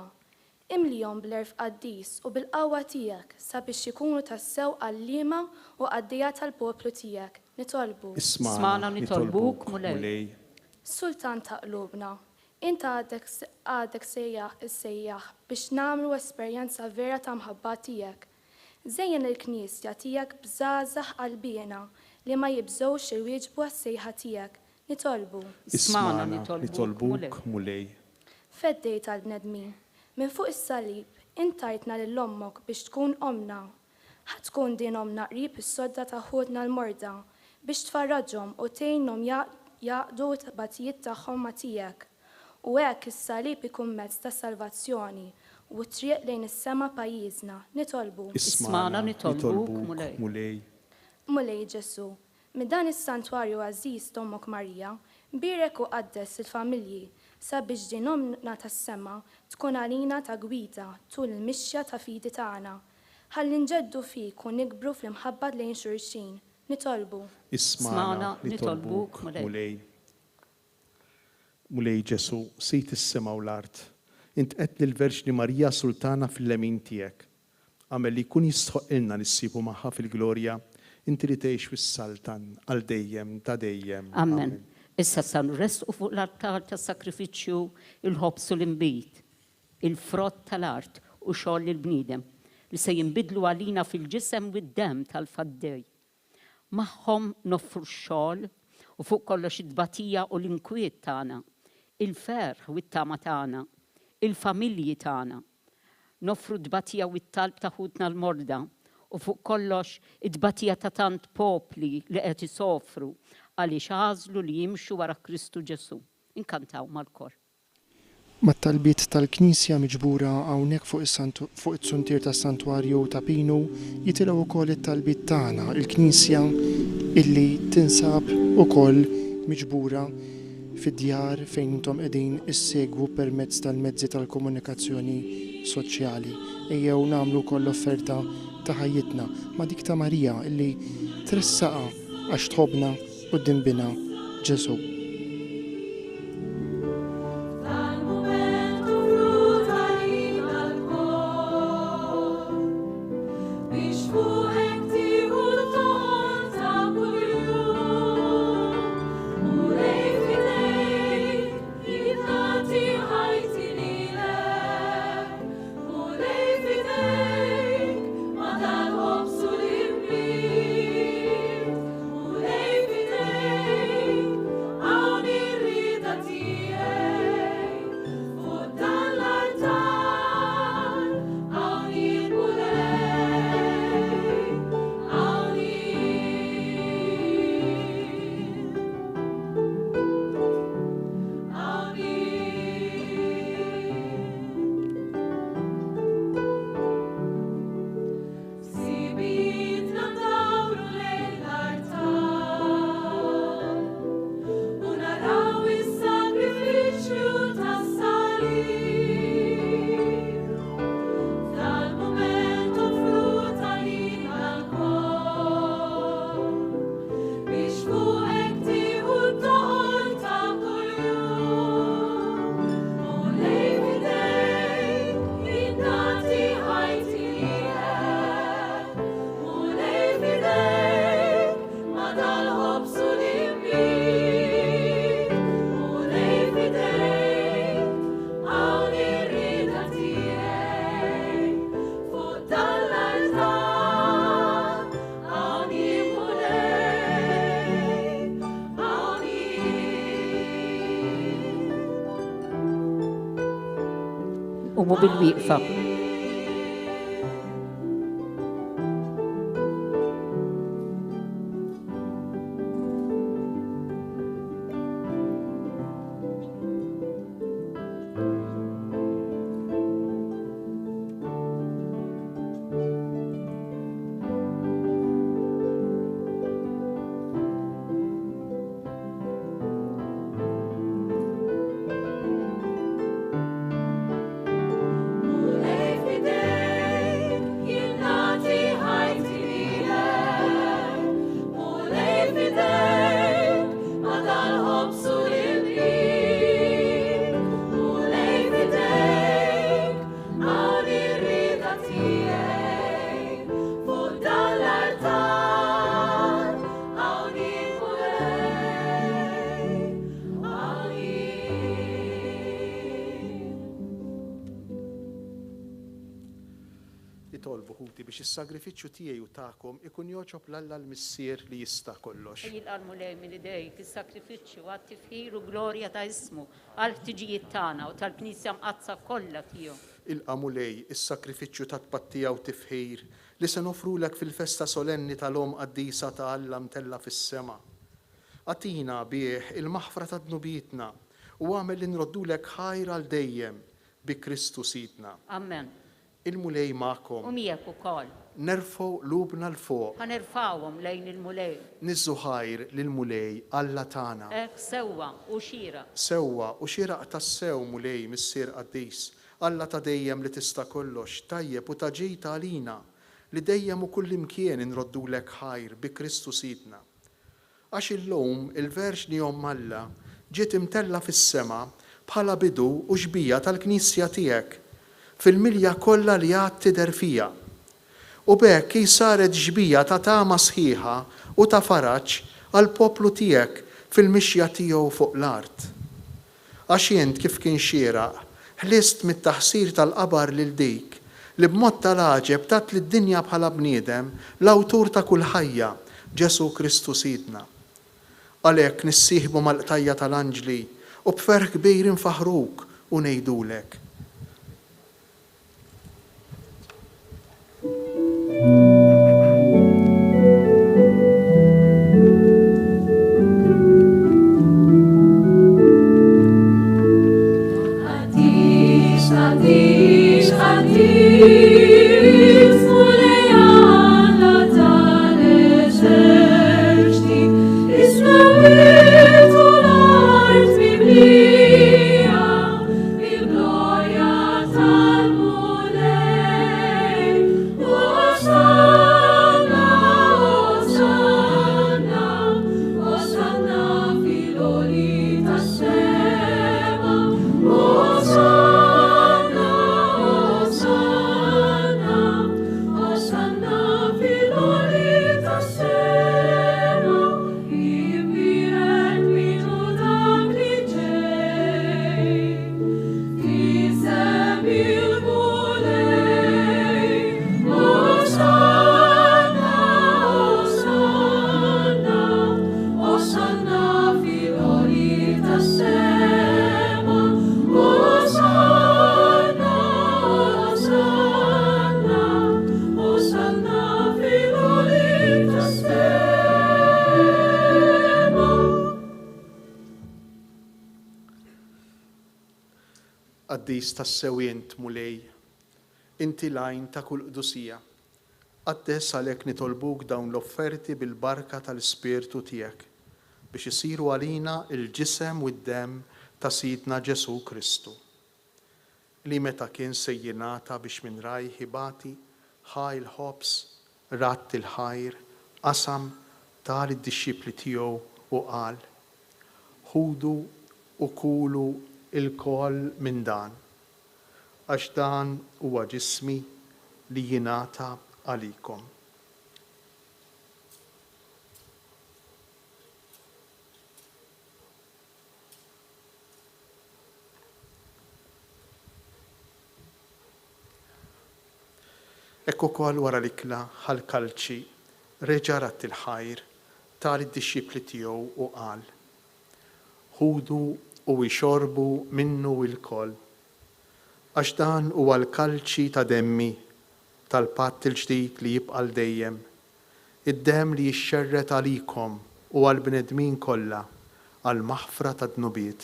Imlihom bl-għerf qaddis u bil-qawwa tiegħek sabiex ikunu tassew għalliema u qaddejja tal-poplu tiegħek. Nitolbu. Ismagħna, nitolbuk, Mulej. Sultan ta' qlubna, int għadek għadek sejjaħ issejjaħ biex nagħmlu esperjenza vera ta' mħabba tiegħek. Żejjen lill-Knisja tiegħek b'żgħażagħ qalbiena li ma jibżgħux iwieġbu għas-sejħa tiegħek. Nitolbu. Ismagħna, nitolbuk, Mulej. Feddej tal-bnedmin, minn fuq is-salib int tajtna lil ommok biex tkun ommna. Ħa tkun din ommna qrib is-sodda ta' ħutna l-morda biex tfarraġhom u tgħinhom jgħaqqdu t-tbatijiet tagħhom ma' tiegħek. U hekk is-salib ikun mezz ta' salvazzjoni u t-triq lejn is-sema pajjiżna. Nitolbu. Ismagħna nitolbuk, Mulej. Mulej Ġesù, minn dan is-santwarju għażiż t'Ommok Marija, bierek u qaddes lill-familji sabiex din Ommna tas-sema tkun għalina ta' gwida tul il-mixja ta' fidi tagħna. Ħalli nġeddu fik u nikbru fl-imħabba lejn xulxin. Nitolbu. Ismagħna nitolbuk, Mulej. Mulej Ġesù, Sid is-sema u l-art, int qegħedt lill-Verġni Marija Sultana fil-lemin tiegħek. Agħmel li jkun jistħoqqilna li ssibu magħha fil-glorja, inti li tgħix u ssaltan għal dejjem ta' dejjem. Amen. Issa sa nressqu fuq l-artal tas-sagrifiċċju l-ħobż u l-inbid, il-frott tal-art u xogħol il-bniedem, li se jinbidlu għalina fil-ġisem u d-demm tal-Faddej. Magħhom noffru x-xogħol u fuq kollox it-tbatija u l-inkwiet tagħna, il-ferħ u t-tama tagħna, il-familji tagħna. Noffru t-tbatija u t-talb ta' ħutna l-morda u fuq kollox it-tbatija ta' tant popli li qed isofru għaliex għażlu li jimxu wara Kristu Ġesù. Inkantaw mal-kor. Mat-talbiet tal-Knisja miġbura hawnhekk fuq fuq iz-zuntier tas-Santwarju ta' Pinu jitilgħu wkoll it-talbiet tagħna, il-Knisja illi tinsab ukoll miġbura fid-djar fejn intom qegħdin issegwu permezz tal-mezzi tal-komunikazzjoni soċjali. Ejjew nagħmlu wkoll l-offerta ta' ħajjitna ma' dik ta' Marija illi tressaqha għax tħobbna quddiem Binha Ġesù. Qumu bil-wieqfa. Itolbu, ħuti, biex is-sagrifiċċju tiegħi u tagħkom ikun jogħġob 'l Alla l-Missier li jista' kollox. Jilqa' l-Mulej minn idejk is-sagrifiċċju għat-tifħir u glorja ta' ismu, għall-ħtiġijiet tagħna u tal-Knisja Mqaddsa kollha tiegħu. Ilqa', Mulej, is-sagrifiċċju ta' tpattija u tifħir li se noffrulek fil-festa solenni tal-Omm Qaddisa ta' Alla mtellgħa fis-sema. Agħtina bih il-maħfra ta' dnubietna. U agħmel li nroddulek ħajr għal dejjem bi Kristu Sidna. Amen. Il-Mulej magħkom. U miegħek ukoll. Nerfgħu qlubna 'l fuq. Ħa nerfgħuhom lejn il-Mulej. Niżżu ħajr lill-Mulej, Alla tagħna. Hekk sewwa u xieraq. Sewwa u xieraq tassew, Mulej, Missier qaddis, Alla ta' dejjem li tista' kollox, tajjeb u ta' ġid għalina, li dejjem u kullimkien inroddulek ħajr bi Kristu Sidna. Għax illum il-Verġni Omm Alla ġiet imtellgħa fis-sema bħala bidu u xbieha tal-Knisja tiegħek, fil-milja kollha li għad tidher fiha. U b'hekk hi saret xbieha ta' tama sħiħa u ta' faraġ għall-poplu tiegħek fil-mixja tiegħu fuq l-art. Għax int, kif kien xieraq, ħlist mit-taħsir tal-qabar lil dik, li b'mod tal-għaġeb tat lid-dinja bħala bniedem l-awtur ta' kull ħajja, Ġesù Kristu Sidna. Għalhekk nissieħbu mal-qtajja' tal-anġli u b'ferħ kbir infaħħruk u ngħidulek. Qaddis, qaddis, qaddis, Mulej Alla tal-eżerċti, is-smewwiet u l-art mimlija bil-glorja tal-Mulej. Osanna, Osanna, Osanna fil-għoli tas-sema. Osanna, Osanna, Osanna fil-għoli tas-sema. Imbierek min hu dak li ġej. F'isem il-Mulej. Osanna, Osanna, Osanna fil-għoli tas-sema. Osanna, Osanna, Osanna fil-għoli tas-sema. Qaddis tassew int, Mulej, inti l-għajn ta' kull qdusija. Qaddes għalhekk nitolbuk dawn l-offerti bil-barka tal-Ispirtu tiegħek, biex isiru għalina l-ġisem u d-demm ta' Sidna Ġesù Kristu, li meta kien se jingħata biex minn rajh ibati, ħa l-ħobż, radd il-ħajr, qasam, ta lid-dixxipli tiegħu u qal, Ħudu u kulu lkoll minn dan, għax dan huwa ġismi li jingħata għalikom. Hekk ukoll wara l-ikla ħa l-kalċi, reġa' radd il-ħajr, ta lid-dixxipli tiegħu u qal, Ħudu u ixorbu minnu ilkoll, għax dan huwa l-kalċi ta' demmi, tal-patt il-ġdid li jibqa' għal dejjem, id-demm li jixxerred għalikom u għall-bnedmin kollha għall-maħfra tad-dnubiet.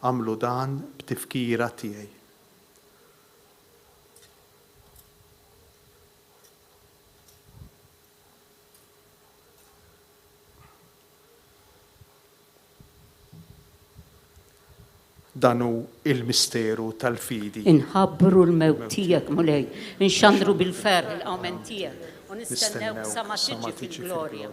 Agħmlu dan b'tifkira tiegħi. Dan hu l-misteru tal-fidi. Inħabbru l-mewt tiegħek, Mulej, inxandru bil-ferħ il-qawmien tiegħek, u nistennewk sa ma tiġi fil-glorja.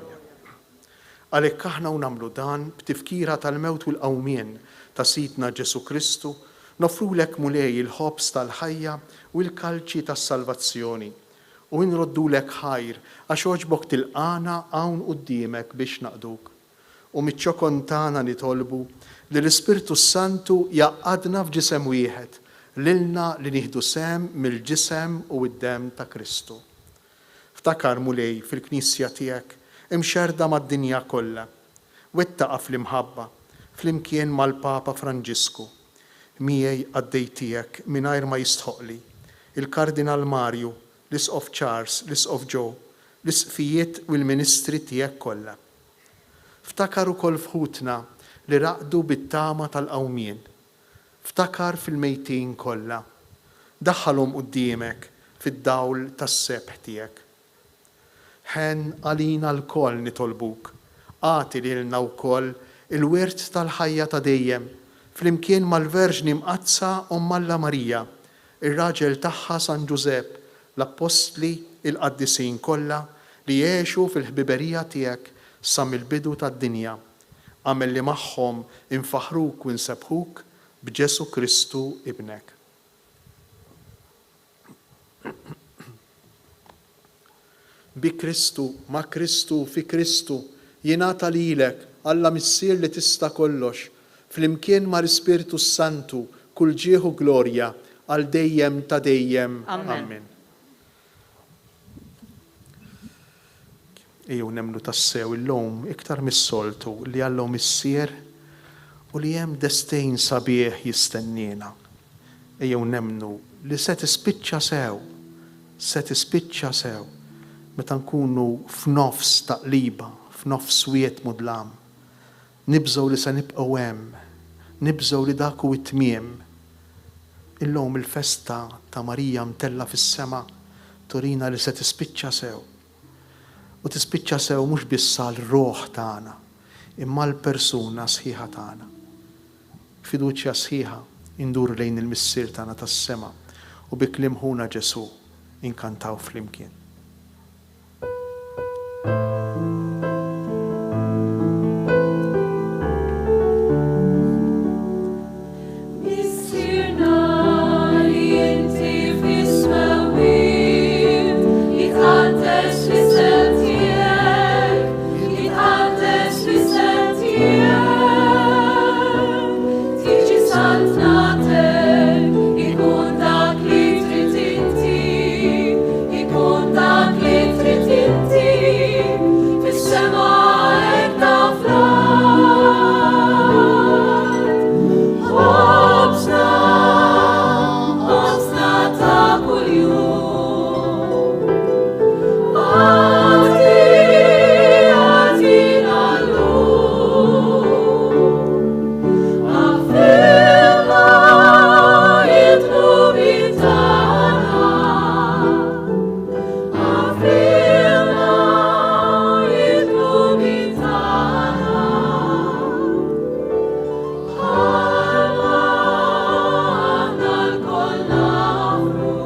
Għalhekk aħna u nagħmlu dan b'tifkira tal-mewt u l-qawmien ta' Sidna Ġesù Kristu, noffrulek, Mulej, il-ħobż tal-ħajja u l-kalċi tas-salvazzjoni, U inroddulek ħajr għax għoġbok tilqagħna hawn quddiemek biex naqduk. U miċ-ċokon tagħna nitolbu li l-Ispirtu s-Santu jgħaqqadna f'ġisem wieħed, lilna li nieħdu sehem mill-ġisem u d-demm ta' Kristu. Ftakar, Mulej, fil-Knisja tiegħek imxerrda mad-dinja kollha. Wettaqha fl-imħabba, flimkien mal-Papa Franġisku. Miegħi qaddej tiegħek mingħajr ma jistħoqqli, il-Kardinal Mario, l-Isqof Charles, l-Isqof Joe, l-Isqfijiet u l-ministri tiegħek kollha. Ftakar ukoll f'ħutna li raqdu bit-tama tal-qawmien. Ftakar fil-mejtin kollha. Daħħalhom quddiemek fid-dawl tas-sebħ tiegħek. Ħenn għalina lkoll nitolbuk, agħti lilna wkoll il-wirt tal-ħajja ta' dejjem, flimkien mal-Verġni Mqaddsa Omm Alla Marija, ir-raġel tagħha San Ġużepp, l-Appostli, il-qaddisin kollha li għexu fil-ħbiberija tiegħek sa mill-bidu tad-dinja. Agħmel li magħhom infaħħruk u nsebbħuk b'Ġesù Kristu Ibnek. Bi Kristu, ma' Kristu, fi Kristu, jingħata lilek, Alla Missier li tista' kollox, flimkien mal-Ispirtu s-Santu, kull ġieħ u glorja, għal dejjem ta' dejjem. Amen. Ejjew nemmnu tassew illum iktar mis-soltu li Alla hu Missier u li hemm destin sabiħ jistenniena. Ejjew nemmnu li se tispiċċa sew, se tispiċċa sew meta nkunu f'nofs taqliba, f'nofs swied mudlam. Nibżgħu li se nibqgħu hemm, nibżgħu li dak hu t-tmiem. Illum il-festa ta' Marija mtellgħa fis-sema turina li se tispiċċa sew. U tispiċċa sew mhux biss għall-ruħ tagħna, imma għall-persuna sħiħa tagħna. B'fiduċja sħiħa induru lejn il-Missier tagħna tas-sema u bi kliem Ħuna Ġesù inkantaw flimkien. Missierna li inti fis-smewwiet, jitqaddes l-isem tiegħek, jitqaddes l-isem tiegħek. Tiġi saltnatek, ikun dak li trid inti, ikun dak li trid inti, fis-sema hekk ta' fl-art. Ħobżna, ħobżna ta' kuljum. Agħti, agħtina llum. Aħfrilna d-dnubiet tagħna. Aħfrilna d-dnubiet tagħna. Bħalma aħna lkoll naħfru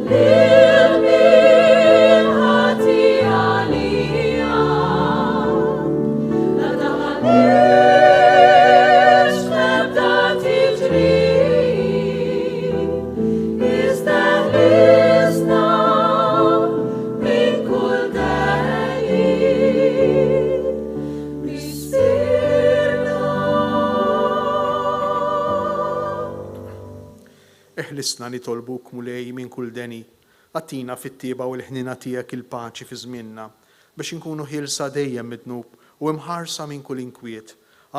lil min ħati għalija. La daħħalniex f'ebda tiġrib, iżda ħlisna minn kull deni. Missierna. Eħlisna nitolbuk, Mulej, minn kull deni. Agħtina fit-tjieba u l-ħniena tiegħek il-paċi fi żmienna, biex inkunu ħielsa dejjem mid-dnub u imħarsa minn kull inkwiet,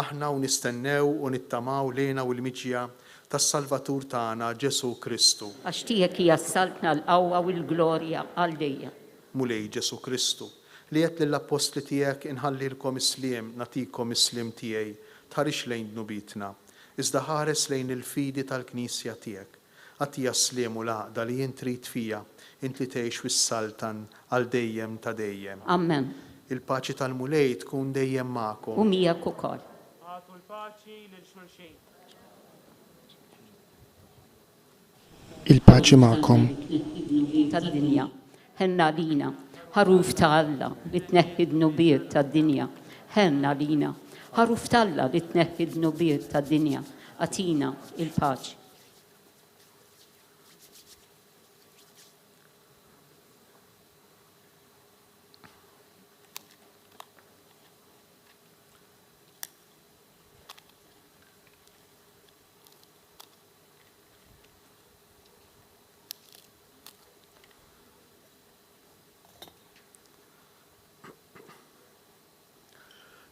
aħna u nistennew u nittamaw l-hena u l-miġja tas-Salvatur tagħna Ġesù Kristu. Għax tiegħek hija s-saltna, l-qawwa u l-glorja għal dejjem. Mulej Ġesù Kristu, li għedt lill-appostli tiegħek inħallilkom is-sliem, nagħtikom is-sliem tiegħi, tħarisx lejn dnubietna, iżda ħares lejn il-fidi tal-Knisja tiegħek. Agħtiha s-sliem u l-għaqda li int trid fiha, int li tgħix u ssaltan għal dejjem ta' dejjem. Amen. Il-paċi tal-Mulej tkun dejjem magħkom. U miegħek ukoll. Agħtu l-paċi lil xulxin. Il-paċi magħkom. Tad-dinja, ħenn għalina. Ħaruf ta' Alla li tneħħi d-dnubiet tad-dinja, ħenn għalina. Ħaruf t'Alla li tneħħi d-dnubiet tad-dinja, agħtina l-paċi.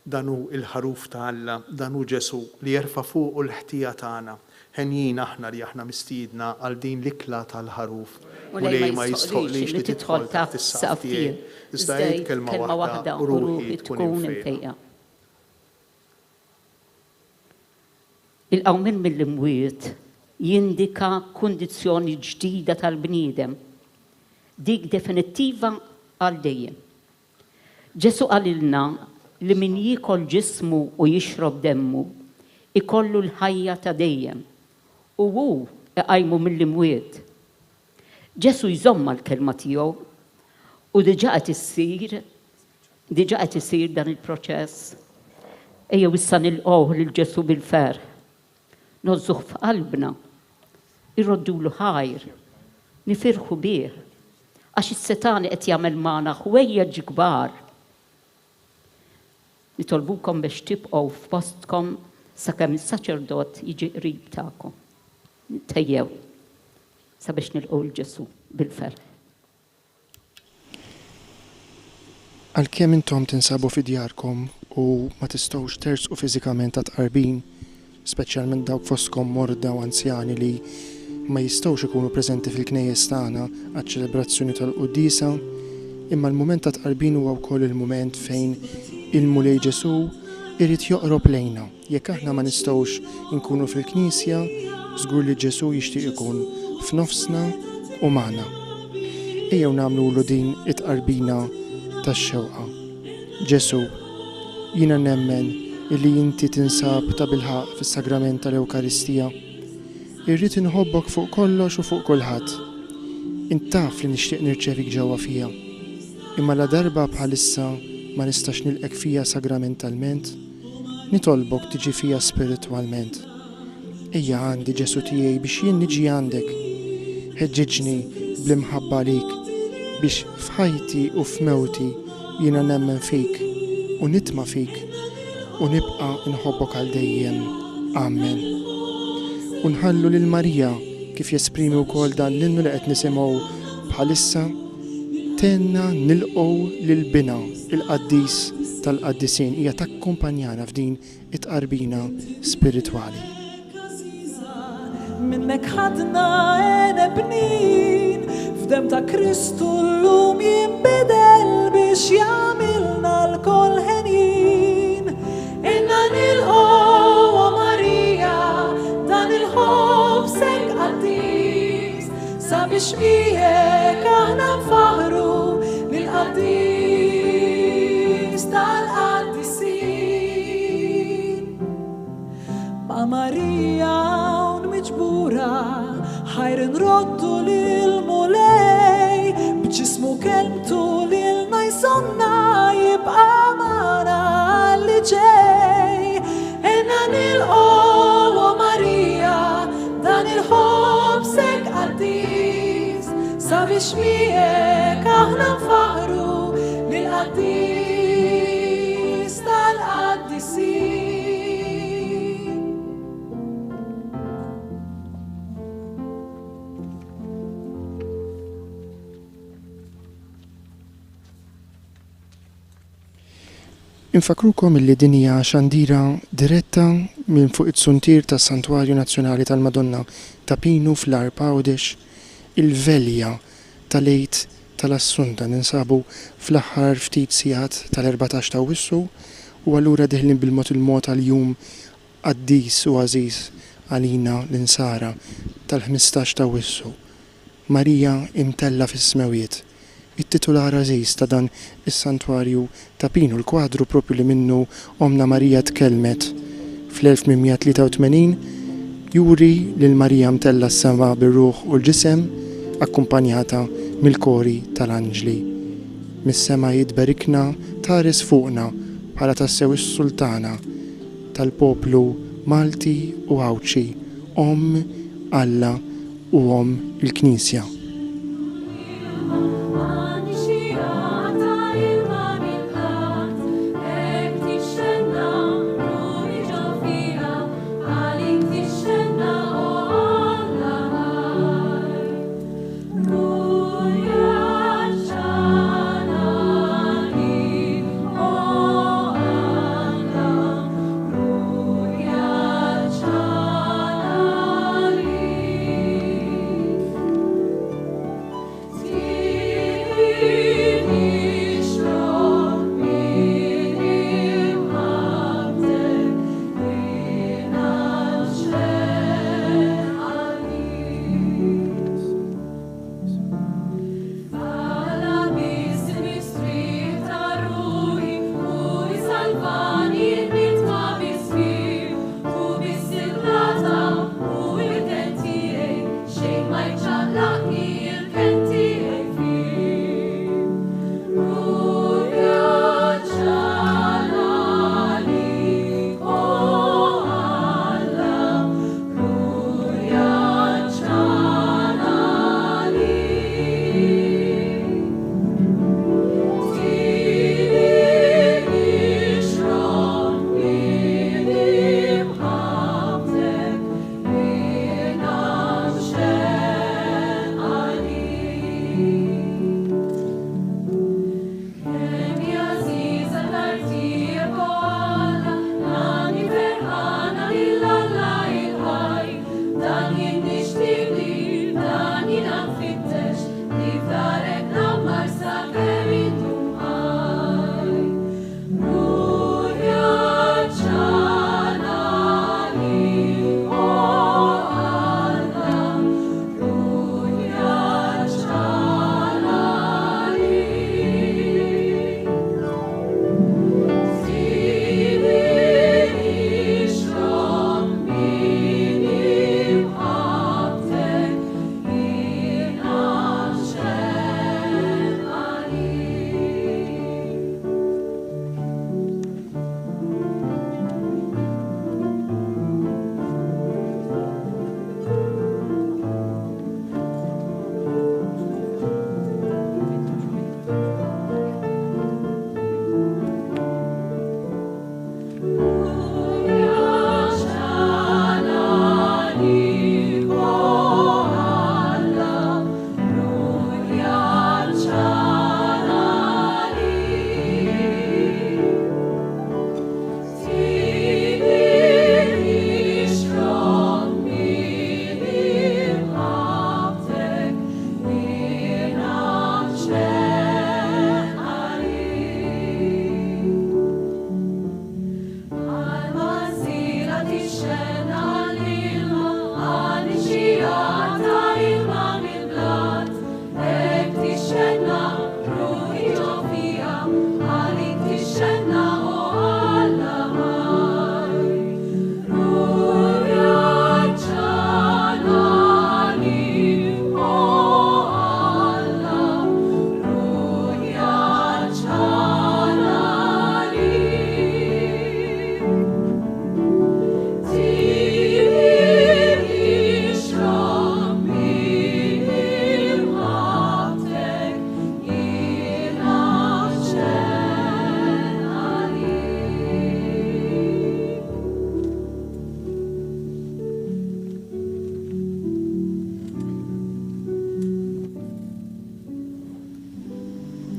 Dan hu l-Ħaruf ta' Alla, dan hu Ġesù, li jerfa' fuqu l-ħtija tagħna. Henjin aħna li aħna mistiedna għal din l-ikla tal-Ħaruf. Mulej ma jistħoqqlix li tidħol taħt is-saqaf tiegħi, iżda għid kelma waħda u ruħi tkun imfejqa. Il-qawmien mill-imwiet jindika kundizzjoni ġdida tal-bniedem, dik definittiva għal dejjem. Ġesù qalilna li min jiekol ġismu u jixrob demmu, ikollu l-ħajja ta' dejjem, u hu iqajmu mill-imwiet. Ġesù jżomm mal-kelma tiegħu u diġà qed issir diġà qed isir dan il-proċess. Ejjew issa nilqgħuh lil Ġesù bil-ferħ. Ngħożżuh f'qalbna. Irroddulu ħajr. Nifirħu bih. Għax is-setgħani qed jagħmel magħna ħwejjeġ kbar. Nitolbukom biex tibqgħu f'postkom sakemm is-saċerdot jiġi qrib tagħkom. Nitħejjew sabiex nilqgħu 'l Ġesù bil-ferħ. Għalkemm intom tinsabu fi djarkom u ma tistgħux tersqu fiżikament għat-tqarbin, speċjalment dawk fostkom morda u anzjani li ma jistgħux ikunu preżenti fil-knejjes tagħna għaċ-ċelebrazzjoni tal-quddiesa, imma l-mument tat-tqarbin huwa wkoll il-mument fejn il-Mulej Ġesù irid joqrob lejna. Jekk aħna ma nistgħux inkunu fil-knisja, żgur li Ġesù jixtieq ikun f'nofsna u magħna. Ejjew nagħmlulu din it-tqarbina tax-xewqa. Ġesù, jiena nemmen illi inti tinsab tabilħaqq fis-Sagrament tal-Ewkaristija. Irrid inħobbok fuq kollox u fuq kulħadd. Int taf li nixtieq nirċevik ġewwa fija. Imma ladarba bħalissa ma nistax nilqgħek fija sagramentalment, Nitolbok tiġi fija spiritwalment. Ejja għandi, Ġesù tiegħi, biex jien niġi għandek. Ħeġġiġni bl-imħabba għalik, biex f'ħajti u f'mewti jiena nemmen fik u nitma' fik u nibqa' nħobbok għal dejjem. Amen. U nħallu lil Marija, kif jesprimi wkoll dan l-innu li qed nisimgħu bħalissa, Tgħinna nilqgħu lil Binha, il-Qaddis tal-Qaddisin. Hija takkumpanjana f'din it-tqarbina spiritwali. Minnek ħadna għeneb bnin, f'demm ta' Kristu llum jinbidel biex jagħmilna lkoll henjin. Għinna nilqgħu, o Marija, dan il-ħobż hekk qaddis. Sabiex miegħek aħna nfaħħru lill-Qaddis tal-qaddisin. Ma' Marija hawn miġbura ħajr inroddu lill-Mulej, b'ġismu kelmtu lilna jżommna jibqa' magħna għal li ġej. Għinna nilqgħu, o Marija, dan il-ħobż hekk qaddis, sabiex miegħek aħna nfaħħru lill-Qaddis tal-qaddisin. Infakkrukom illi din hija xandira diretta minn fuq it-suntier tas-Santwarju Nazzjonali tal-Madonna ta' Pinu fl-Għarb Għawdex, il-velja tal-Għid tal-Assunta. Ninsabu fl-aħħar ftit sigħat tal-erbatax ta' Awwissu u allura deħlin bil-mod il-mod għall-jum qaddis u għażiż għalina l-Insara tal-ħmistax ta' Awwissu. Marija imtellgħa fis-smewwiet, it-titular għażiż ta' dan is-Santwarju ta' Pinu, l-kwadru proprju li minnu Ommna Marija tkellmet fl-1883, juri lil Marija mtellgħa s-sema bir-ruħ u l-ġisem, akkumpanjata mill-kori tal-anġli. Mis-sema hi tberikna, tħares fuqna bħala tassew is-Sultana tal-poplu Malti u Għawdxi, Omm Alla u Omm il-Knisja.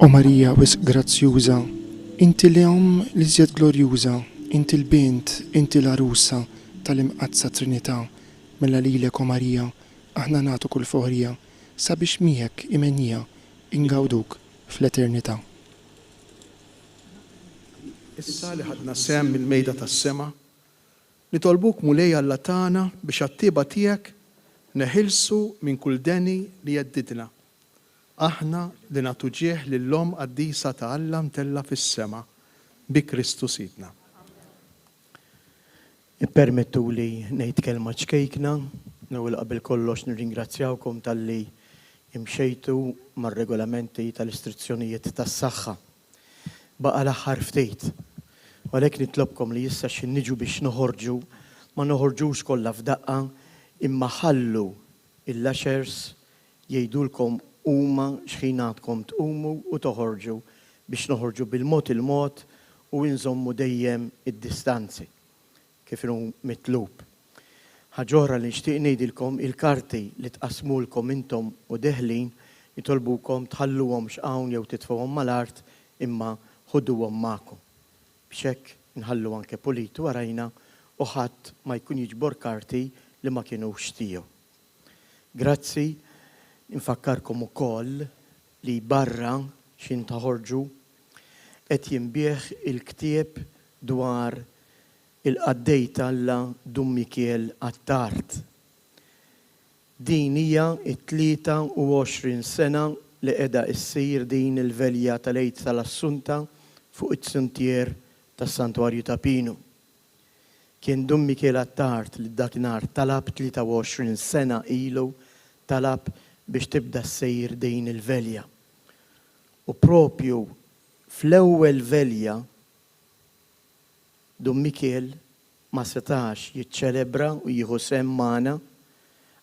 O Marija wisq grazzjuża, inti l-Omm l-iżjed glorjuża, inti l-Bint, inti l-Għarusa tal-Imqaddsa Trinità, mela lilek, o Marija, aħna nagħtu kull foħrija, sabiex miegħek imhennija ingawduk fl-eternità. Issa li ħadna sehem mill-mejda tas-sema, nitolbuk Mulej Alla tagħna biex għat-tjieba tiegħek neħilsu minn kull deni li jheddidna, aħna li nagħtu ġieħ lill-Omm qaddisa ta' Alla mtellgħa fis-sema, bi Kristu Sidna. Ippermettuli ngħid kelma ċkejkna. L-ewwel qabel kollox nirringrazzjawkom talli imxejtu mar-regolamenti tal-istrizzjonijiet tas-saħħa. Baqa' l-aħħar ftit. U għalhekk nitlobkom li issa x'ħin niġu biex noħorġu, ma noħorġux kollha f'daqqa imma ħallu l-ushers jgħidulkom huma x'ħin għadkom tqumu u toħorġu biex noħorġu bil-mod il-mod u inżommu dejjem id-distanzi kif inhu mitlub. Ħaġa oħra li nixtieq ngħidilkom, il-karti li tqassmulkom intom u deħlin nitolbukom tħalluhomx hawn jew titfgħuhom mal-art imma ħuduhom magħkom biex hekk inħallu anke pulit warajna u ħadd ma jkun jiġbor karti li ma kinux tiegħu. Grazzi, infakkarkom ukoll li barra x'ħin toħorġu qed jinbiegħ il-ktieb dwar il-qaddej t'Alla Dun Mikiel Attard. Din hija t-23 sena li qiegħda issir din il-velja tal-Għid tal-Assunta fuq it-suntier tas-Santwarju ta' Pinu. Kien Dun Mikiel Attard li dakinhar talab 23 sena ilu talab biex tibda ssir din il-velja. U propju fl-ewwel velja Dun Mikiel ma setax jiċċelebra u jieħu sehem magħna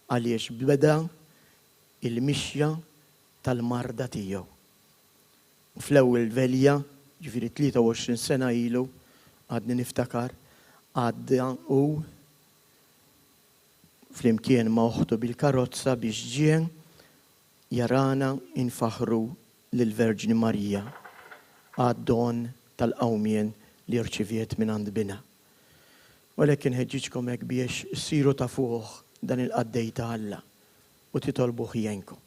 għaliex beda il-mixja tal-marda tiegħu. U fl-ewwel velja, jiġifieri 23 sena ilu, għadni niftakar, għadda hu flimkien ma' oħtu bil-karozza biex ġie jarana nfaħħru lill-Verġni Marija għad-don tal-qawmien li rċiviet mingħand Binha. U għalhekk inħeġġiġkom hekk biex issiru tafuh dan il-qaddej ta' Alla u titolbuh jgħinkom.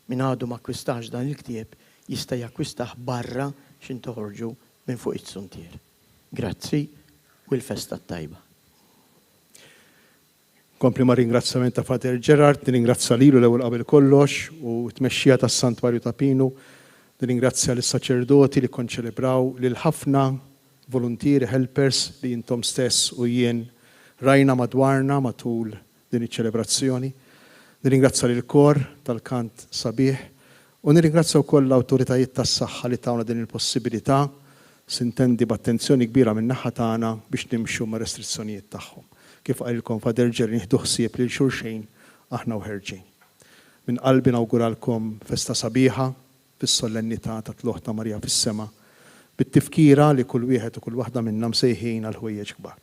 Min għadu m'akkwistax dan il-ktieb jista' jakkwistah barra x'in toħorġu minn fuq iz-zuntier. Grazzi u l-festa t-tajba. Nkompli mar-ringrazzjament ta' Father Gerard, nirringrazzja lilu l-ewwel qabel kollox u t-tmexxija tas-Santwarju ta' Pinu, nirringrazzja lis-saċerdoti li kkonċelebraw, lil ħafna voluntieri, helpers li intom stess u jien rajna madwarna matul din iċ-ċelebrazzjoni. Nirringrazzja lill-kor tal-kant sabiħ U nirringrazzja wkoll l-awtoritajiet tas-saħħa li tawna din il-possibilità, sintendi b'attenzjoni kbira min-naħa tagħna biex nimxu mar-restrizzjonijiet tagħhom. Kif qalilkom Father Jerry nieħdu ħsieb lil xulxejn aħna u ħerġin. Minn qalbi nawguralkom festa sabiħa fis-solennità tat-Tlugħ ta' Marija fis-Sema, bit-tifkira li kull wieħed u kull waħda minna msejħin għal ħwejjeġ kbar.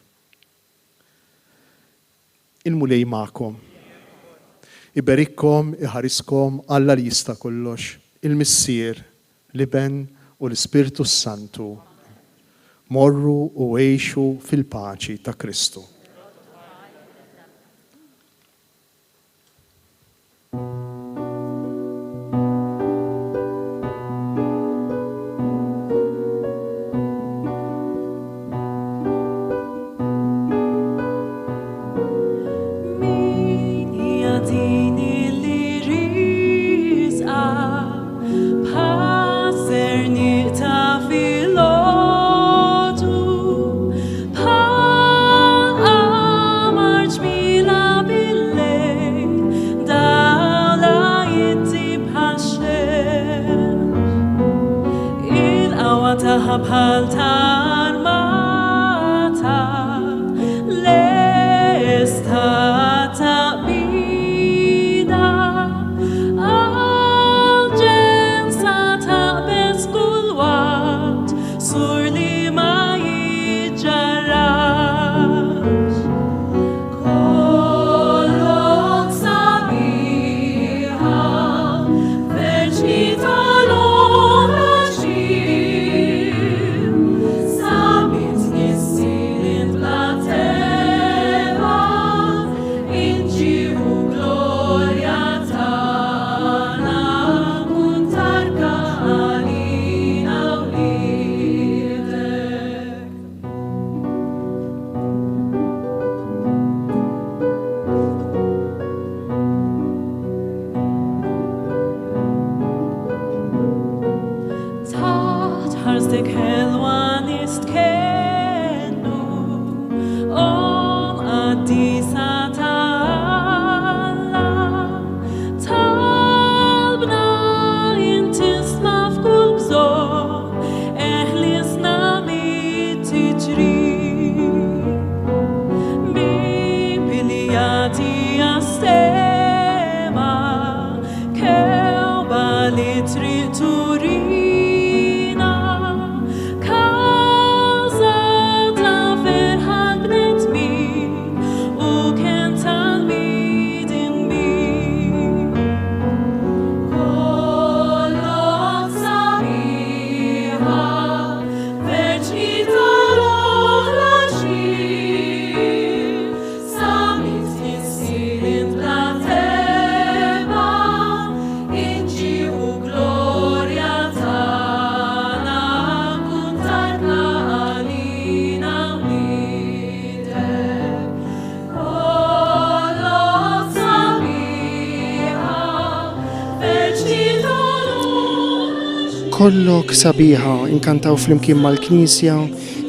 Il-Mulej magħkom. Iberikkom, iħariskom Alla li jista' kollox, il-Missier, l-Iben u l-Ispirtu s-Santu. Morru u għixu fil-paċi ta' Kristu. Min hija din li riżqa bħaż-żerniq ta' filgħodu, bħal qamar ġmielha bil-lejl, dawlha jiddi bħax-xemx. Il-qawwa tagħha bħal ta' armata, lesta għat-taqbida. Għall-ġens sa taqbeż kull waqt, sur li ma jiġġarrax. Kollok sabiħa, Verġni tal-oħra. Daqstek ħelwa nistkennu, Omm qaddisa ta' Alla, talbna int tisma' f'kull bżonn, eħlisna mit-tiġrib. Bieb li jagħti għas-sema, kewba li triq turina, kawża ta' ferħ għall-bnedmin u kenn tal-midinbin. Kollok sabiħa, Verġni tal-oħla ġmiel, sa mit-tnissil int bla tebgħa, inġi u glorja tagħna, kun tarka għalina wliedek. Kollok sabiħa, Verġni tal-oħla Kollok sabiħa, inkantaw flimkien mal-Knisja,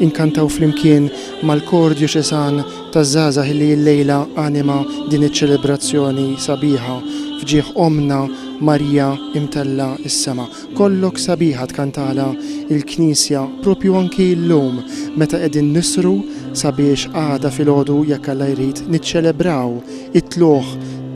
inkantaw flimkien mal-Kor Djoċesan taż-Żgħażagħ illi llejla anima din iċ-ċelebrazzjoni sabiħa f'ġieħ Ommna Marija imtellgħa s-sema. Kollok sabiħa tkantalha l-Knisja propju anki llum meta qegħdin nisru sabiex għada filgħodu jekk Alla jrid niċċelebraw it-tlugħ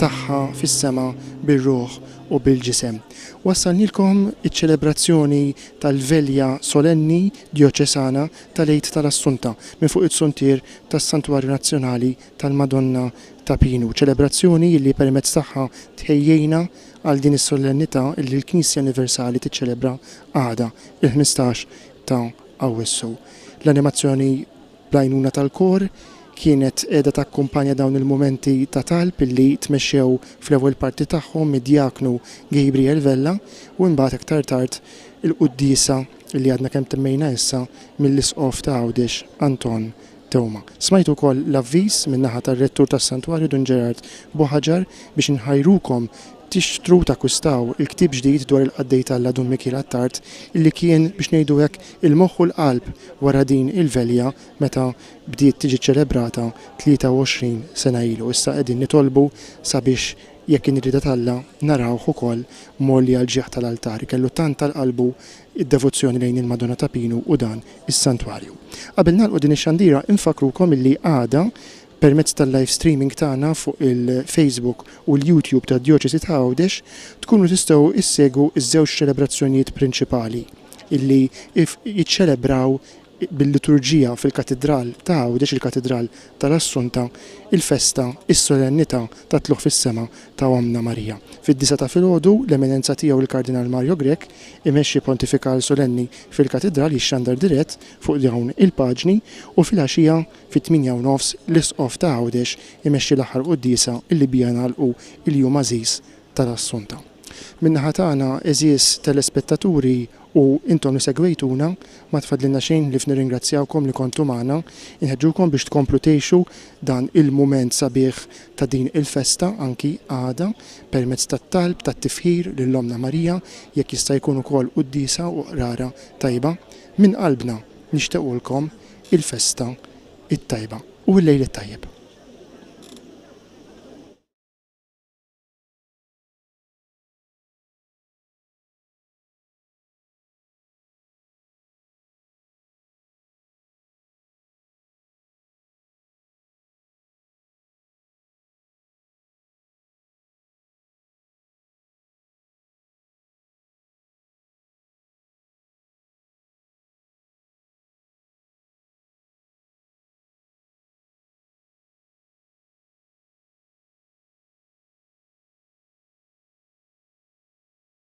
tagħha fis-sema bir-ruħ u bil-ġisem. Wassalnielkom iċ-ċelebrazzjoni tal-Velja Solenni Djoċesana tal-Għid tal-Assunta minn fuq it-suntier tas-Santwarju Nazzjonali tal-Madonna ta' Pinu, ċelebrazzjoni li permezz tagħha tħejjejna għal din is-solennità li l-Knisja Universali tiċċelebra għada, il-15 ta' Awwissu. L-animazzjoni bl-għajnuna tal-kor kienet qiegħda takkumpanja dawn il-mumenti ta' talb li tmexxew fl-ewwel parti tagħhom mid-djaknu Gabriel Vella u imbagħad aktar tard il-quddiesa li għadna kemm temmejna issa mill-Isqof ta' Għawdex Anton Teuma. Smajtu wkoll l-avviż min-naħa tar-Rettur tas-Santwarju Dun Gerard Buhaġar biex inħajrukom tixtru u takkwistaw il-ktieb ġdid dwar il-qaddej t'Alla Dun Mikiel Attard illi kien, biex ngħidu hekk, il-moħħ u l-qalb wara din il-velja meta bdiet tiġi ċċelebrata 23 sena ilu. Issa qegħdin nitolbu sabiex jekk inhi r-rieda t'Alla narawh ukoll mgħolli għall-ġieħ tal-altar. Kellu tant għal qalbu d-devozzjoni lejn il-Madonna ta' Pinu u dan is-santwarju. Qabel nagħlqu din ix-xandira infakkrukom illi għada permezz tal-live streaming tagħna fuq il-Facebook u l-YouTube tad-Djoċesi ta' Għawdex tkunu tistgħu issegwu ż-żewġ ċelebrazzjonijiet prinċipali illi jiċċelebraw bil-liturġija fil-Katidral ta' Għawdex, il-Katidral tal-Assunta, il-festa, is-solennità tat-Tlugħ fis-Sema ta' Ommna Marija. Fid-disgħa ta' filgħodu, l-Eminenza Tiegħu l-Kardinal Mario Grech imexxi pontifikal solenni fil-Katidral jixxandar dirett fuq dawn il-paġni u filgħaxija fit-tmienja u nofs l-Isqof ta' Għawdex imexxi l-aħħar quddiesa illi biha nagħlqu il-jum għażiż tal-Assunta. Min-naħa tagħna, għeżież telespettaturi u intom li segwejtuna, ma tfadlilna xejn ħlief nirringrazzjawkom li kontu magħna, inħeġġukom biex tkomplu tgħixu dan il-mument sabiħ ta' din il-festa anki għada permezz tat-talb, tat-tifħir lil Ommna Marija, jekk jista' jkun ukoll quddiesa u qrara tajba. Minn qalbna nixtequlkom il-festa t-tajba u l-lejl it-tajjeb.